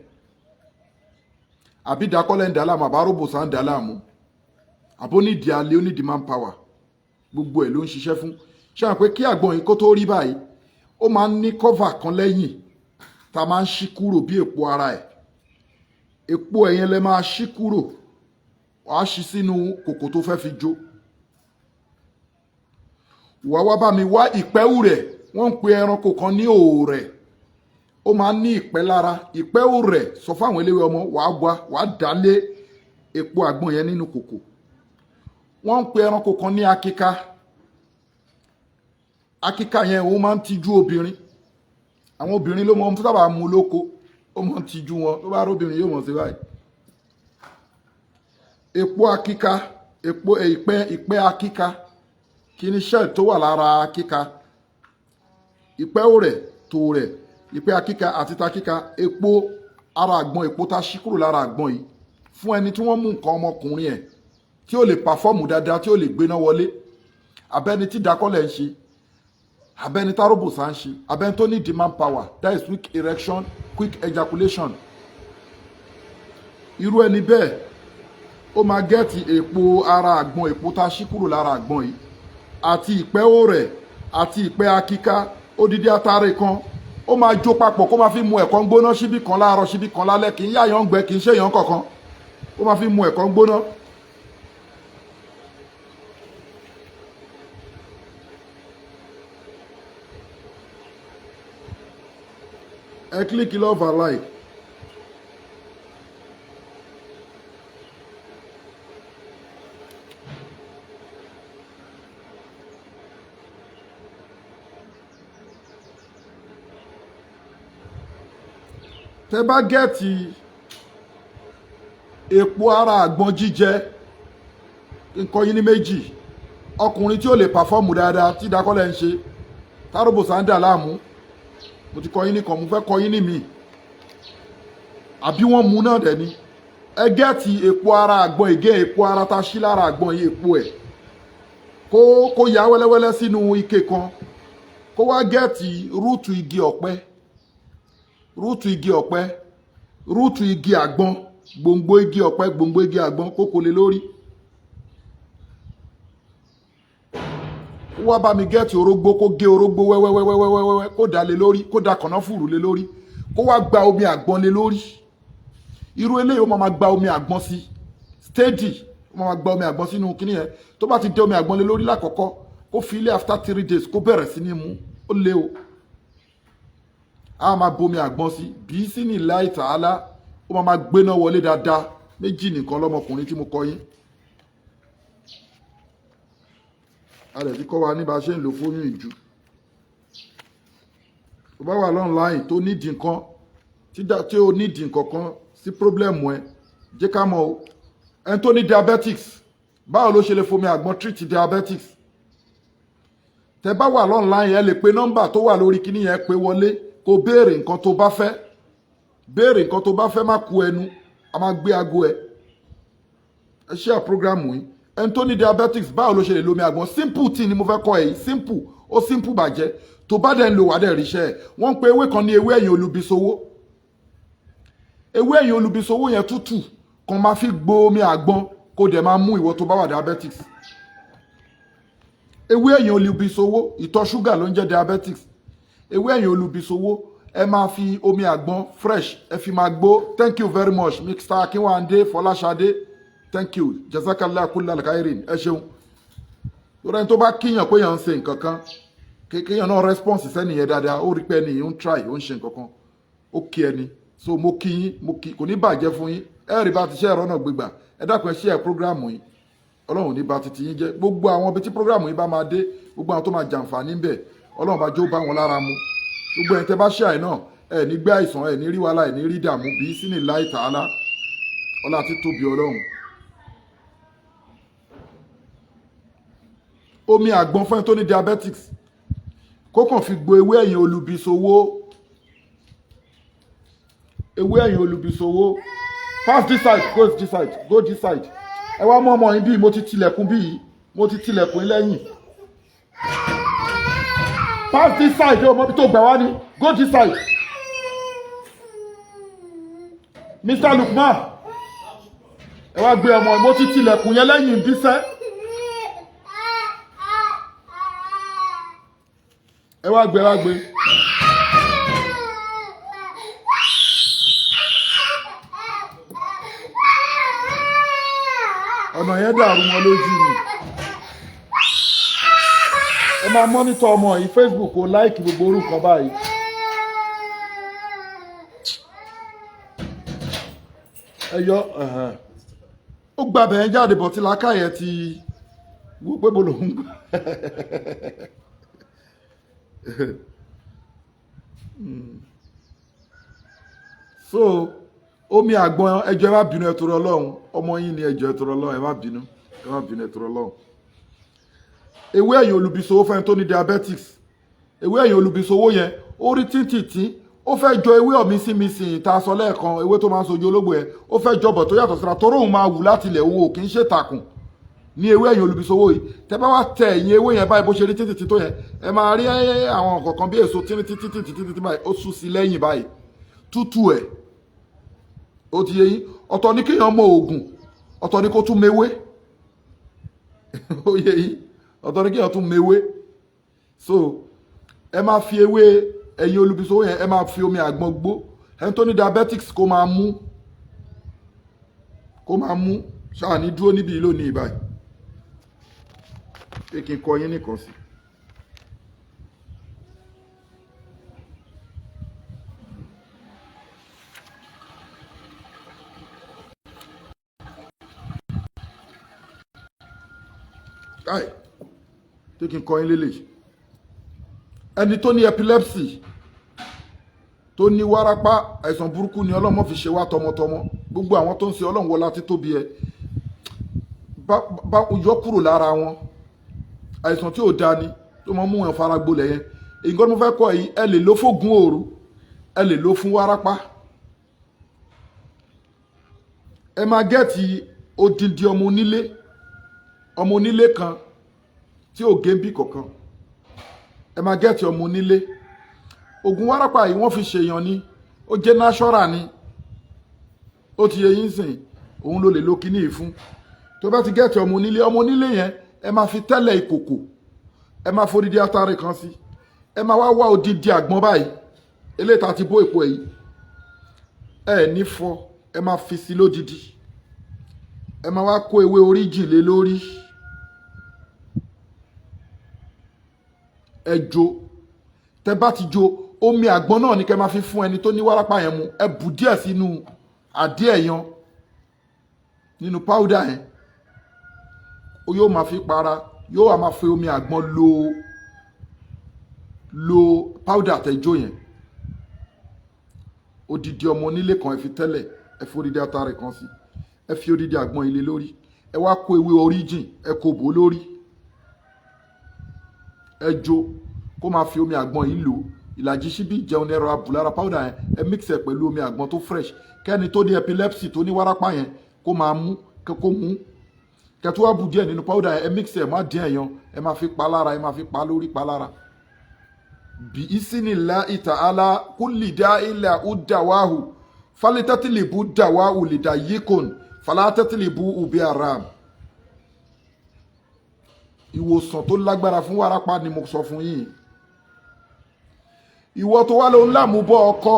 àbí ìdákọ́lẹ̀ ń dà á láàmú, àbá róbòsà ń dà á láàmú, àbó nídìí alẹ́, ó nídìí man power, gbogbo ẹ̀ ló ń ṣiṣẹ́ fún. Ṣé mọ̀ pé kí àgbọn yìí kó tó rí báyìí, ó máa ń ní cover kan lẹ́yìn tá a máa ń ṣí kúrò bí èpo ara ẹ̀? Èpo ẹ̀yẹn lẹ máa ṣí kúrò, wàá ṣí sínú kòkò tó fẹ́ fi jó. Wàá wá bá mi wá ìpẹ́wù rẹ̀. Wọ́n ń pe ẹranko kan ní òòrẹ̀, ó máa ń ní ìpẹ́ lára. Ìpẹ́wù rẹ̀, sọ fáwọn eléwé ọmọ, wàá wá, wàá dálé èpo àgbọn yẹn nínú kòkò. Wọ́n ń pe ẹranko kan ní akíká. Akíká yẹn, òun máa ń tijú obìnrin. Àwọn obìnrin ló mọ sábà mú lóko. Ó máa ń tijú wọn. Tó bá róbìnrin, yóò mọ̀ sí báyìí. Èpo akíká, èpo ìpẹ́ akíká, kí ni shell tó wà lára akíká, ìpẹ́ òrẹ̀ tó rẹ̀, ìpẹ́ akíká àti takíká, èpo ara àgbọn, èpo tá a ṣí kúrò lára àgbọn yìí, fún ẹni tí wọ́n mú nǹkan ọmọkùnrin ẹ̀ tí ó lè perform dáadáa, tí ó lè gbéná wọlé, abẹ́ni tí ìdákọ́lẹ̀ ń ṣe, abẹ́ni táròbòsà ń ṣe, abẹ́ni tó ní demand power, that is weak erection, quick ejaculation, irú ẹni bẹ́ẹ̀, ó máa get èpo ara àgbọn, èpo tá a ṣí kúrò lára àgbọn yìí, àti ìpẹ́ òrẹ̀ àti ìpẹ́ akíká, odidi atare kan, ó máa jó papọ̀, kó máa fi mu ẹ̀kọ́ gbóná, síbí kan láàárọ̀, síbí kan lálẹ́. Kì í yáyàn gbẹ, kì í ṣèyàn kankan. Ó máa fi mu ẹ̀kọ́ gbóná. Ẹ click love and like. Tẹ bá get èpo ara àgbọn jíjẹ, nǹkan yín ní méjì: ọkùnrin tí ó lè perform dáadáa, tí ìdákọ́lẹ̀ ń ṣe, táròbòsà ń dà láàmú, mo ti kọ́ yín nìkan, mo fẹ́ kọ́ yín ní mi, àbí wọ́n mú náà dẹ̀ ni, ẹ get èpo ara àgbọn, ìgé èpo ara tá a ṣí lára àgbọn yìí, èpo ẹ̀, kó ya wẹ́lẹ́wẹ́lẹ́ sínú ike kan, kó wá get root igi ọ̀pẹ, root igi ọ̀pẹ, root igi àgbọn, gbòǹgbò igi ọ̀pẹ, gbòǹgbò igi àgbọn, kó kó lé lórí, kó Kó wá bá mi get orógbó, kó gé orógbó wẹ́wẹ́wẹ́wẹ́wẹ́wẹ́, kó dà lé lórí, kó da kànáfùrù lé lórí, kó wá gba omi àgbọn lé lórí. Irú eléyìí, ó máa gba omi àgbọn sí steady, ó máa gba omi àgbọn sínú kíní yẹn. Tó bá ti dé omi àgbọn lé lórí lákọ̀ọ́kọ́, kó fi ilé, after 3 days, kó bẹ̀rẹ̀ sí ní mú. Ó lé o, a máa bomi àgbọn sí bí sí ní láì tààlà, ó máa gbéná wọlé dáadáa. Méjì nìkan lọ́mọkùnrin tí mo kọ yín. A lè ti kọ́ wa ní bá a ṣe ń lo fóònù ìjù. Tó bá wà online, tó nídìí nǹkan, tí ó nídìí nǹkan kan sí problem ẹ, jẹ́ ká mọ̀ o. Ẹni tó ní diabetics, báwo ló ṣe lè fomi àgbọn treat diabetics? Tẹ bá wà online, ẹ lè pe nọ́mbà tó wà lórí kíní yẹn, pé wọlé, kó béèrè nǹkan tó bá fẹ́ béèrè. Nǹkan tó bá fẹ́, má ku ẹnu, a máa gbé aago ẹ. Ẹ share program yìí. Ẹni tó ní diabetics, báwo ló ṣe lè lomi àgbọn? Simple thing ni mo fẹ́ kọ́ ẹ yìí. Simple, ó simple bàjẹ́. Tó bá dẹ̀ ń lo, wà dẹ̀ ríṣẹ́ ẹ̀. Wọ́n ń pe ewé kan ní ewé ẹ̀yìn olùbísowó. Ewé ẹ̀yìn olùbísowó yẹn tútù kan, máa fi gbo omi àgbọn, kó dẹ̀ máa mú, ìwọ tó bá wà diabetics. Ewé ẹ̀yìn olùbísowó, ìtọ̀ ṣúgà ló ń jẹ́ diabetics. Ewé ẹ̀yìn olùbísowó, ẹ máa fi omi àgbọn fresh, ẹ fi máa gbó. Thank you very much, Mr. Akinwande Fọláṣadé, thank you, jazakallah kullal khairin, ẹ ṣeun. Lórí ẹni tó bá kíyàn pé yàn ń ṣe nǹkan kan, kéèyàn náà response sẹ́ni yẹn dáadáa, ó rí pé ẹni yìí ń try, ó ń ṣe nǹkan kan, ó kí ẹni. So mo kí yín, mo kí, kò ní bàjẹ́ fún yín. Ẹ rí bá ti ṣe ẹ̀rọ náà gbégbà. Ẹ dákun, ẹ share program yìí. Ọlọ́run ní bá ti ti yín jẹ́. Gbogbo àwọn ibi tí program yìí bá máa dé, gbogbo àwọn tó máa jàǹfààní ń bẹ̀, Ọlọ́run bá jó bá wọn lára mu. Gbogbo ẹ̀yin tẹ́ bá ṣe àì náà, ẹ ní gbé àìsàn, ẹ ní rí wàhálà, ẹ ní rí dààmú bí sínú láì tààlà ọlá àti tóbi Ọlọ́run. Omi àgbọn fún ẹni tó ní diabetics, kó kàn fi gbo ewé ẹ̀yìn olùbísowó, ewé ẹ̀yìn olùbísowó. Pass this side, go this side, go this side. Ẹ wá mú ọmọ yín bí. Mo ti tilẹ̀kùn bí, mo ti tilẹ̀kùn lẹ́yìn. Pass this side. O mọ bí tó gbà wá ní. Go this side. Mr. Lukman, ẹ wá gbé ọmọ. Mo ti tilẹ̀kùn yẹn lẹ́yìn bísẹ́. Ẹ wá gbé, ẹ wá gbé. Ọ̀nà yẹn dàrú wọn lójú ni. Ẹ máa monitor ọmọ yìí. Facebook ò like gbogbo orúkọ báyìí. Ẹ yọ ẹ̀hẹ̀n. Ó gba bẹ̀yẹn jáde bọ̀ tí làákàyè ti wo pé bó lòún gbà. So omi àgbọn, ẹjọ́, ẹ má bínú, ẹ torí Ọlọ́run, ọmọ yín ni. Ẹjọ́, ẹ torí Ọlọ́run, ẹ má bínú, ẹ má bínú, ẹ torí Ọlọ́run. Ewé ẹ̀yìn olùbísowó fẹ́ni tó ní diabetics. Ewé ẹ̀yìn olùbísowó yẹn, ó rí tíntìntín, ó fẹ́ jọ ewé ọ̀mísìmísìn tá a sọ lẹ́ẹ̀kan, ewé tó máa ń sojú ológbò yẹn. Ó fẹ́ jọbọ̀ tó yàtọ̀ síra, toró òun máa wù láti ilẹ̀, òun ò kì í ṣe tàkùn ní ewé ẹ̀yìn olùbísowó yìí. Tẹ bá wá tẹ ẹ̀yìn ewé yẹn báyìí, bó ṣe rí tíntìntín tó yẹn, ẹ máa rí àwọn kọ̀ọ̀kan bí èso tíntìntíntìntìntì báyìí, ó sú sí lẹ́yìn báyìí tútù ẹ̀. Ó ti yé yín? Ọ̀tọ̀ ní kéèyàn mọ oògùn, ọ̀tọ̀ ní kó tún mewé. Ó yé yín? Ọ̀tọ̀ ní kéèyàn tún mewé. So ẹ máa fi ewé ẹ̀yìn olùbísowó yẹn, ẹ máa fi omi àgbọn gbó. Ẹni tó ní diabetics, kó máa mú, kó máa mú. Ṣáà ní dúró níbi lónìí báyìí pé kí n kọ yín nìkan sí. Káì pé kí n kọ yín lélẹ̀. Ẹni tó ní epilepsy, tó ní wárápá, àìsàn burúkú ni, Ọlọ́mọ fi ṣe wá tọmọtọmọ. Gbogbo àwọn tó ń ṣe, Ọlọ́run wọlá títóbi ẹ, bá yọ kúrò lára wọn. Àìsàn tí ò da ni, tó mọ mú wọn fara gbolẹ̀ yẹn. Nǹkan tí mo fẹ́ kọ́ yìí, ẹ lè lo fógun òru, ẹ lè lo fún wárápá. Ẹ máa get odindi ọmọ onílé, ọmọ onílé kan tí ò gé bí kankan. Ẹ máa get ọmọ onílé. Oògùn wárápá yìí, wọ́n fi ṣèyàn ni, ó jẹ́ natural ni. Ó ti yẹ yín sìn? Òun ló lè lo kíní yìí fún. Tó bá ti get ọmọ onílé, ọmọ onílé yẹn, ẹ máa fi tẹ́lẹ̀ ìkòkò. Ẹ máa fodidi atare kan sí. Ẹ máa wá wá odidi àgbọn báyìí, eléyìí tá a ti bó èpo èyí, ẹ ní fọ, ẹ máa fi sí lódidi. Ẹ máa wá kó ewé oríjì lé lórí. Ẹ jó. Tẹ bá ti jó, omi àgbọn náà ni kẹ máa fi fún ẹni tó ní wárápá yẹn mu. Ẹ bù díẹ̀ sínú àdí ẹ̀yan nínú powder yẹn, ó yóò máa fi para, yóò wá máa fi omi àgbọn lo powder tẹjó yẹn. Odidi ọmọ onílé kan, ẹ fi tẹ́lẹ̀, ẹ fi odidi atare kan sí, ẹ fi odidi àgbọn ilé lórí, ẹ wá kó ewé oríjìn, ẹ kó bò lórí, ẹ jó, kó máa fi omi àgbọn yìí lò. Ìlàjì síbí ìjẹun ní ẹ̀rọ abùlára powder yẹn, ẹ mix ẹ pẹ̀lú omi àgbọn tó fresh, kẹ́ni tó ní epilepsy, tó ní wárápá yẹn, kó máa mú, kó mú. Kẹtù wá bù díẹ̀ nínú powder yẹn, ẹ mix ẹ má dín ẹ̀yàn, ẹ máa fi pa lára, ẹ máa fi pa lórí, pa lára. Bí isinillahi ta'ala kulli da'in uddawahu falitatilibu dawahu lidayikun falatatilibu ubi aram. Ìwòsàn tó lágbára fún wárápá ni mo sọ fún yín. Ìwọ tó wá ló ń lámúbọ ọkọ,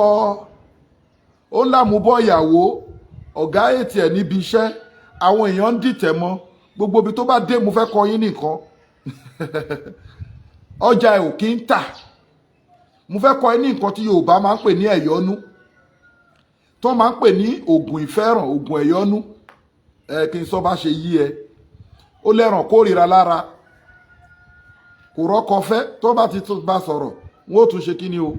ó ń lámúbọ ìyàwó, ọ̀gá ètì ẹ̀ níbi iṣẹ́, àwọn èèyàn ń dìtẹ̀ mọ́ gbogbo ibi tó bá dé, mo fẹ́ kọ yín nìkan. Ọjà ẹ̀ ò kí ń tà. Mo fẹ́ kọ yín ní nǹkan tí Yorùbá máa ń pè ní ẹ̀yọ́nú, tó máa ń pè ní ògùn ìfẹ́ràn, ògùn ẹ̀yọ́nú. Ẹ kí n sọ bá ṣe yí ẹ. Ó lẹ́ràn kórìíra lára, kò rọ́kọ fẹ́. Tó bá ti tún bá sọ̀rọ̀, wọn ó tún ṣe kí ni o.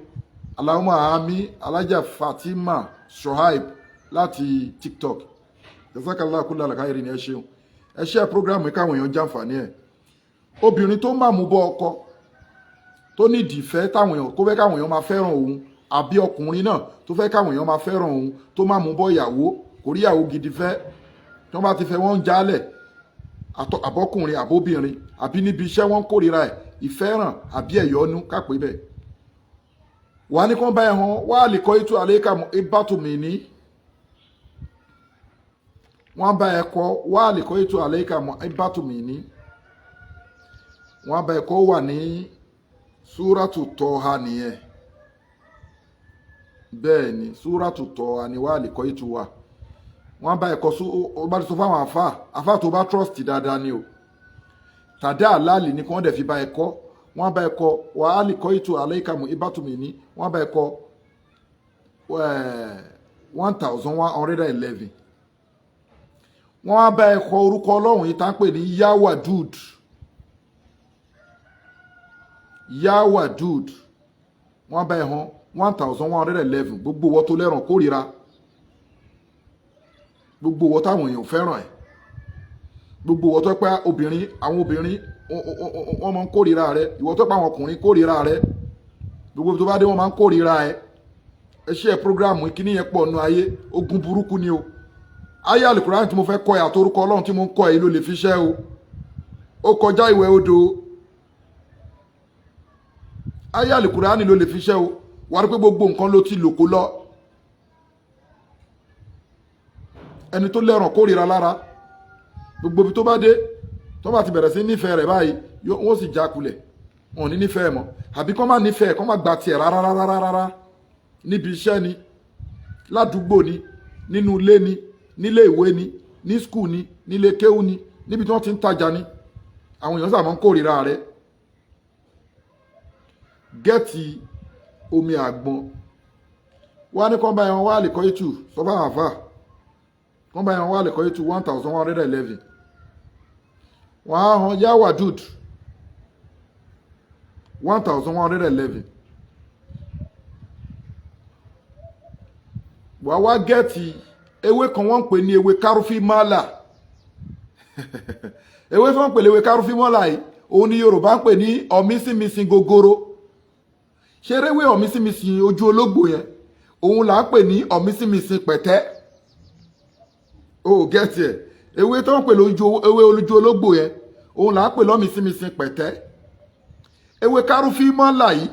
Allahumma àmín. Alájà Fatima Shoaib láti TikTok, jazakallah kulla khairi ni. Ẹ ṣeun, ẹ ṣe program káwọn èèyàn jàǹfààní ẹ. Obìnrin tó máa mú bọ́ ọkọ, tó nídìí ìfẹ́ táwọn èèyàn kó fẹ́ káwọn èèyàn máa fẹ́ràn òun, àbí ọkùnrin náà tó fẹ́ káwọn èèyàn máa fẹ́ràn òun, tó máa mú bọ́ ìyàwó, kò rí ìyàwó gidi fẹ́, tí wọ́n bá ti fẹ́, wọ́n ń jálẹ̀, àbọ́kùnrin àbóbìnrin, àbí níbi iṣẹ́ wọ́n ń kórìíra ẹ̀, ìfẹ́ràn àbí ẹ̀yọ́nú kápẹ́ bẹ́ẹ̀ wà ní kán bá ẹ hàn wá lè kọ́ ètò àlékà ìbátòmí ní wọ́n bá ẹ kọ́ wá lè kọ́ ètò àlékà ìbátòmí ní wọ́n bá ẹ kọ́ wà ní súrátù Tọ́ha nìyẹn. Bẹ́ẹ̀ ni, súrátù Tọ́ha ni wá lè kọ́ ètò wa. Wọ́n bá ẹ kọ́, ó bá ti sọ fáwọn àfáà, àfáà tó bá trust dáadáa ni o, tàdá àlàlì ni kí wọ́n dẹ̀ fi bá ẹ kọ́. Wọ́n bá ẹ kọ́ wà á lè kọ́ ètò àlékàmù ìbátòmí ní wọ́n bá ẹ kọ́ 1111. Wọ́n á bá ẹ kọ orúkọ Ọlọ́run yìí tá ń pè ní Yawadud. Yawadud, wọ́n bá ẹ hàn 1111. Gbogbo wọ́n tó lẹ́ràn kórìíra, gbogbo wọ́n táwọn èèyàn fẹ́ràn ẹ̀, gbogbo wọ́n tó pẹ́ obìnrin, àwọn obìnrin wọ́n máa ń kórìíra rẹ, ìwọ tó pẹ́ àwọn ọkùnrin kórìíra rẹ, gbogbo tó bá dé wọ́n máa ń kórìíra ẹ. Ẹ ṣe ẹ program kíní yẹn pọ̀ nù ayé. Ogun burúkú ni o. Ayé alukurani tí mo fẹ́ kọ́ ẹ àtorúkọ Ọlọ́run tí mo ń kọ́ ẹ ló lè fi ṣẹ́ o. Ó kọjá ìwẹ̀ odò. Ayé alukurani ló lè fi ṣẹ́ o. Wà á rí pé gbogbo nǹkan ló ti lò kó lọ. Ẹni tó lẹ́ràn kórìíra lára, gbogbo ibi tó bá dé, tó bá ti bẹ̀rẹ̀ sí nífẹ̀ẹ́ rẹ̀ báyìí, wọ́n sì já kulẹ̀, wọn ò ní nífẹ̀ẹ́ mọ́, àbí kọ́ má nífẹ̀ẹ́, kọ́ má gba tiẹ̀ rárá rárá rárá. Níbi iṣẹ́ ni, ládùúgbò ni, nínú ilé ni, nílé ìwé ni, ní school ni, nílé kéwú ni, níbi tí wọ́n ti ń tajà ni, àwọn èèyàn sábà máa ń kórìíra rẹ̀. Get omi àgbọn wá ní kán bá yẹn wá lè kọ́ ètù sọ fáwọn àfà kán bá yẹn wá lè kọ́ ètù 1111. Wọ́n á hàn Yawadud 1111. Wàá wá get ewé kan, wọ́n ń pè ní ewé kárúfímọ́là. Ewé tí wọ́n ń pè ní ewé kárúfímọ́là yìí, òun ni Yorùbá ń pè ní ọ̀mísìmísìn gogoro. Ṣeréwé ọ̀mísìmísìn ojú ológbò yẹn, òun là ń pè ní ọ̀mísìmísìn pẹ̀tẹ́. O get ẹ̀? Ewé tó ń pè lójú ewé olójú ológbò yẹn, òun là ń pè lọ́mísìmísìn pẹ̀tẹ́. Ewé kárúfímọ́là yìí,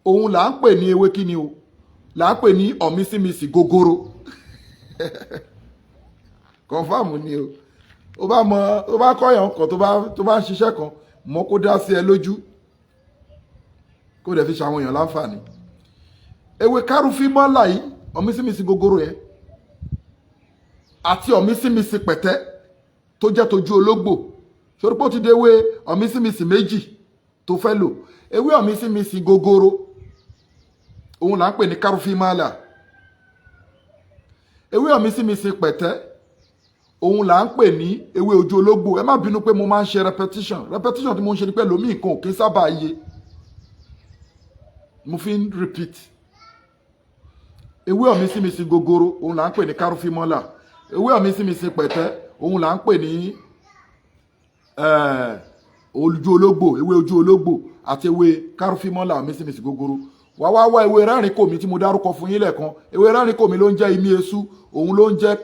òun là ń pè ní ewé kíni o, là ń pè ní ọ̀mísìmísìn gogoro. Confirm ni o. Ó bá mọ, ó bá kọ́yàn kan tó bá ń ṣiṣẹ́ kan, Mọ́ kó dá sí ẹ lójú, kó dẹ̀ fi ṣàwọn èèyàn láǹfààní. Ewé kárùfímọ́là yìí, ọ̀mísìmísì gogoro yẹn àti ọ̀mísìmísì pẹ̀tẹ́ tó jẹ́ tójú ológbò, sórí pé ó ti di ewé ọ̀mísìmísì méjì tó fẹ́ lò. Ewé ọ̀mísìmísì gogoro, òun là ń pè ní kárùfímọ́là. Ewé ọ̀mísìmísì pẹ̀tẹ́, òun là ń pè ní ewé ojú ológbò. Ẹ má bínú pé mo máa ń ṣe repetition. Repetition tí mo ń ṣe ni pé lómi nǹkan ò kí ń sábà yé, mo fi ń repeat. Ewé ọ̀mísìmísì gogoro, òun là ń pè ní kárùfímọ́là. Ewé ọ̀mísìmísì pẹ̀tẹ́, òun là ń pè ní ojú ológbò. Ewé ojú ológbò àti ewé kárùfímọ́là, ọ̀mísìmísì gogoro. Wà wá wá ewé rẹ́rìn kòmí tí mo dárúkọ fún yín lẹ́ẹ̀kan. Ewé rẹ́rìn kòmí ló ń jẹ́ imí esú, òun ló ń jẹ́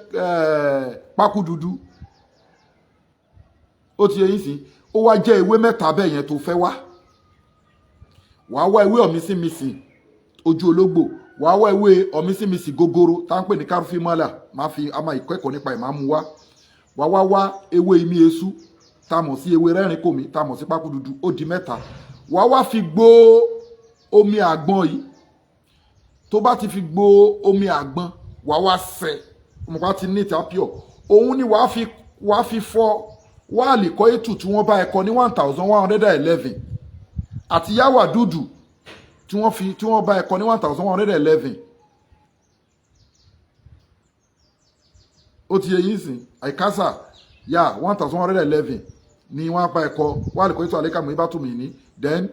pákú dúdú. Ó ti yẹ yín sí. Ó wá jẹ́ ewé mẹ́ta bẹ́ẹ̀ yẹn tó fẹ́ wá. Wàá wá ewé ọ̀mísìmísì ojú ológbò, wàá wá ewé ọ̀mísìmísì gogoro tá ń pè ní kárùfímọ́là, máa fi a máa ìkẹ́kọ̀ọ́ nípa ẹ̀ máa mú wá. Wàá wá wá ewé imí esú tá a mọ̀ sí ewé rẹ́rìn kòmí, tá a mọ̀ sí pákú dúdú. Ó di mẹ́ta. Wàá wá fi gbó omi àgbọn yìí. Tó bá ti fi gbó omi àgbọn, wàá wá sẹ ọmọkùnrin ti ní ìta pure, òun ni wàá fi fọ wáàlì kọ́ ètù tí wọ́n bá ẹ kọ ní 1111 àti yáwà dúdú tí wọ́n bá ẹ kọ ní 1111. Ó ti yẹ yín sìn. Àìkásà yà 1111 ni wọ́n bá ẹ kọ wáàlì kọ́ ètù àlékàmù ibàtúmí ní, then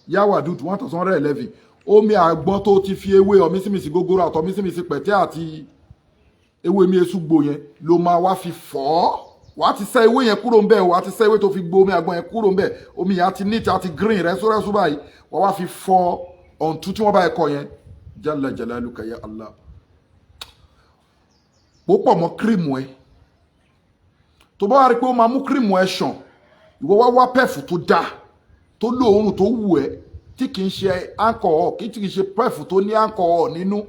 yáwà dúdú 1111. Omi àgbọn tó ti fi ewé ọ̀mísìmísì gógóró àtọ̀ ọ̀mísìmísì pẹ̀tẹ́ àti ewé mi esú gbò yẹn ló máa wá fi fọ́ ọ́. Wàá ti sẹ́ ewé yẹn kúrò ńbẹ̀. Wàá ti sẹ́ ewé tó fi gbó omi àgbọn yẹn kúrò ńbẹ̀. Omi yẹn á ti neat, á ti green rẹ́súrẹ́sú báyìí. Wàá wá fi fọ́ ọ̀ǹtú tí wọ́n bá ẹ kọ yẹn. Jalla jalaluka ya Allah. Pòpọ̀ mọ́ cream ẹ. Tó bá wá rí pé ó máa mú cream ẹ ṣàn, ìwọ wá wá perfume tó dáa, tó lóòórùn, tó wù ẹ́, tí kì í ṣe alcohol, kì í ṣe perfume tó ní alcohol nínú.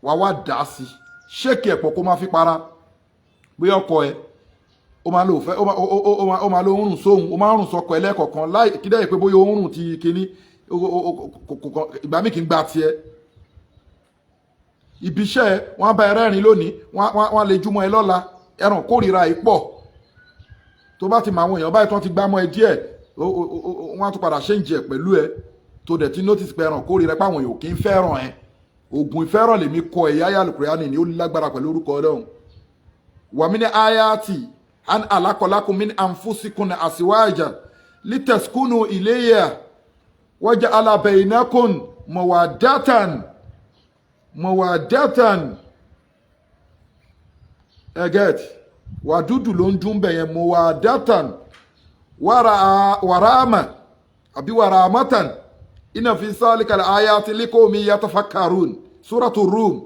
Wàá wá dà á sí, shake ẹ̀ pọ̀, kó máa fi para. Bóyá ọkọ ẹ ó máa lò fẹ́, ó máa lo òórùn sóhun, ó máa ń rùn sọkọ ẹ lẹ́ẹ̀kọ̀kan, láì kí dẹ́yìn pé bóyá òórùn ti kíní ìgbà míì kì í gba tiẹ̀. Ibi iṣẹ́ ẹ, wọ́n á bá ẹ rẹ́rìn lónìí, wọ́n á lè júmọ́ ẹ lọ́la. Ẹ̀ràn kórìíra yìí pọ̀. Tó bá ti mọ àwọn èèyàn báyìí tó ti gbá mọ́ ẹ díẹ̀, wọ́n á tún padà change ẹ̀ pẹ̀lú ẹ. Tó dẹ̀ ti notice pé ẹ̀ràn kórìíra, pé àwọn èèyàn kì í fẹ́ràn ẹ. Ògùn ìfẹ́ràn lèmi kọ ẹ̀yà ayélujára ni ó lágbára pẹ̀lú orúkọ Ọlọ́run. Wàmí ní ayati an alakọlákun min anfusikun asiwaja litaskunu ilayya waja'ala bainakum mawaddatan mawaddatan. Ẹgẹt wàdúdù ló ń dún bẹ̀ yẹn, mawaddatan wàràmà àbí wàràmàtàn. Inna fi zalika ayati liqawmin yatafakkarun, suratu Rum.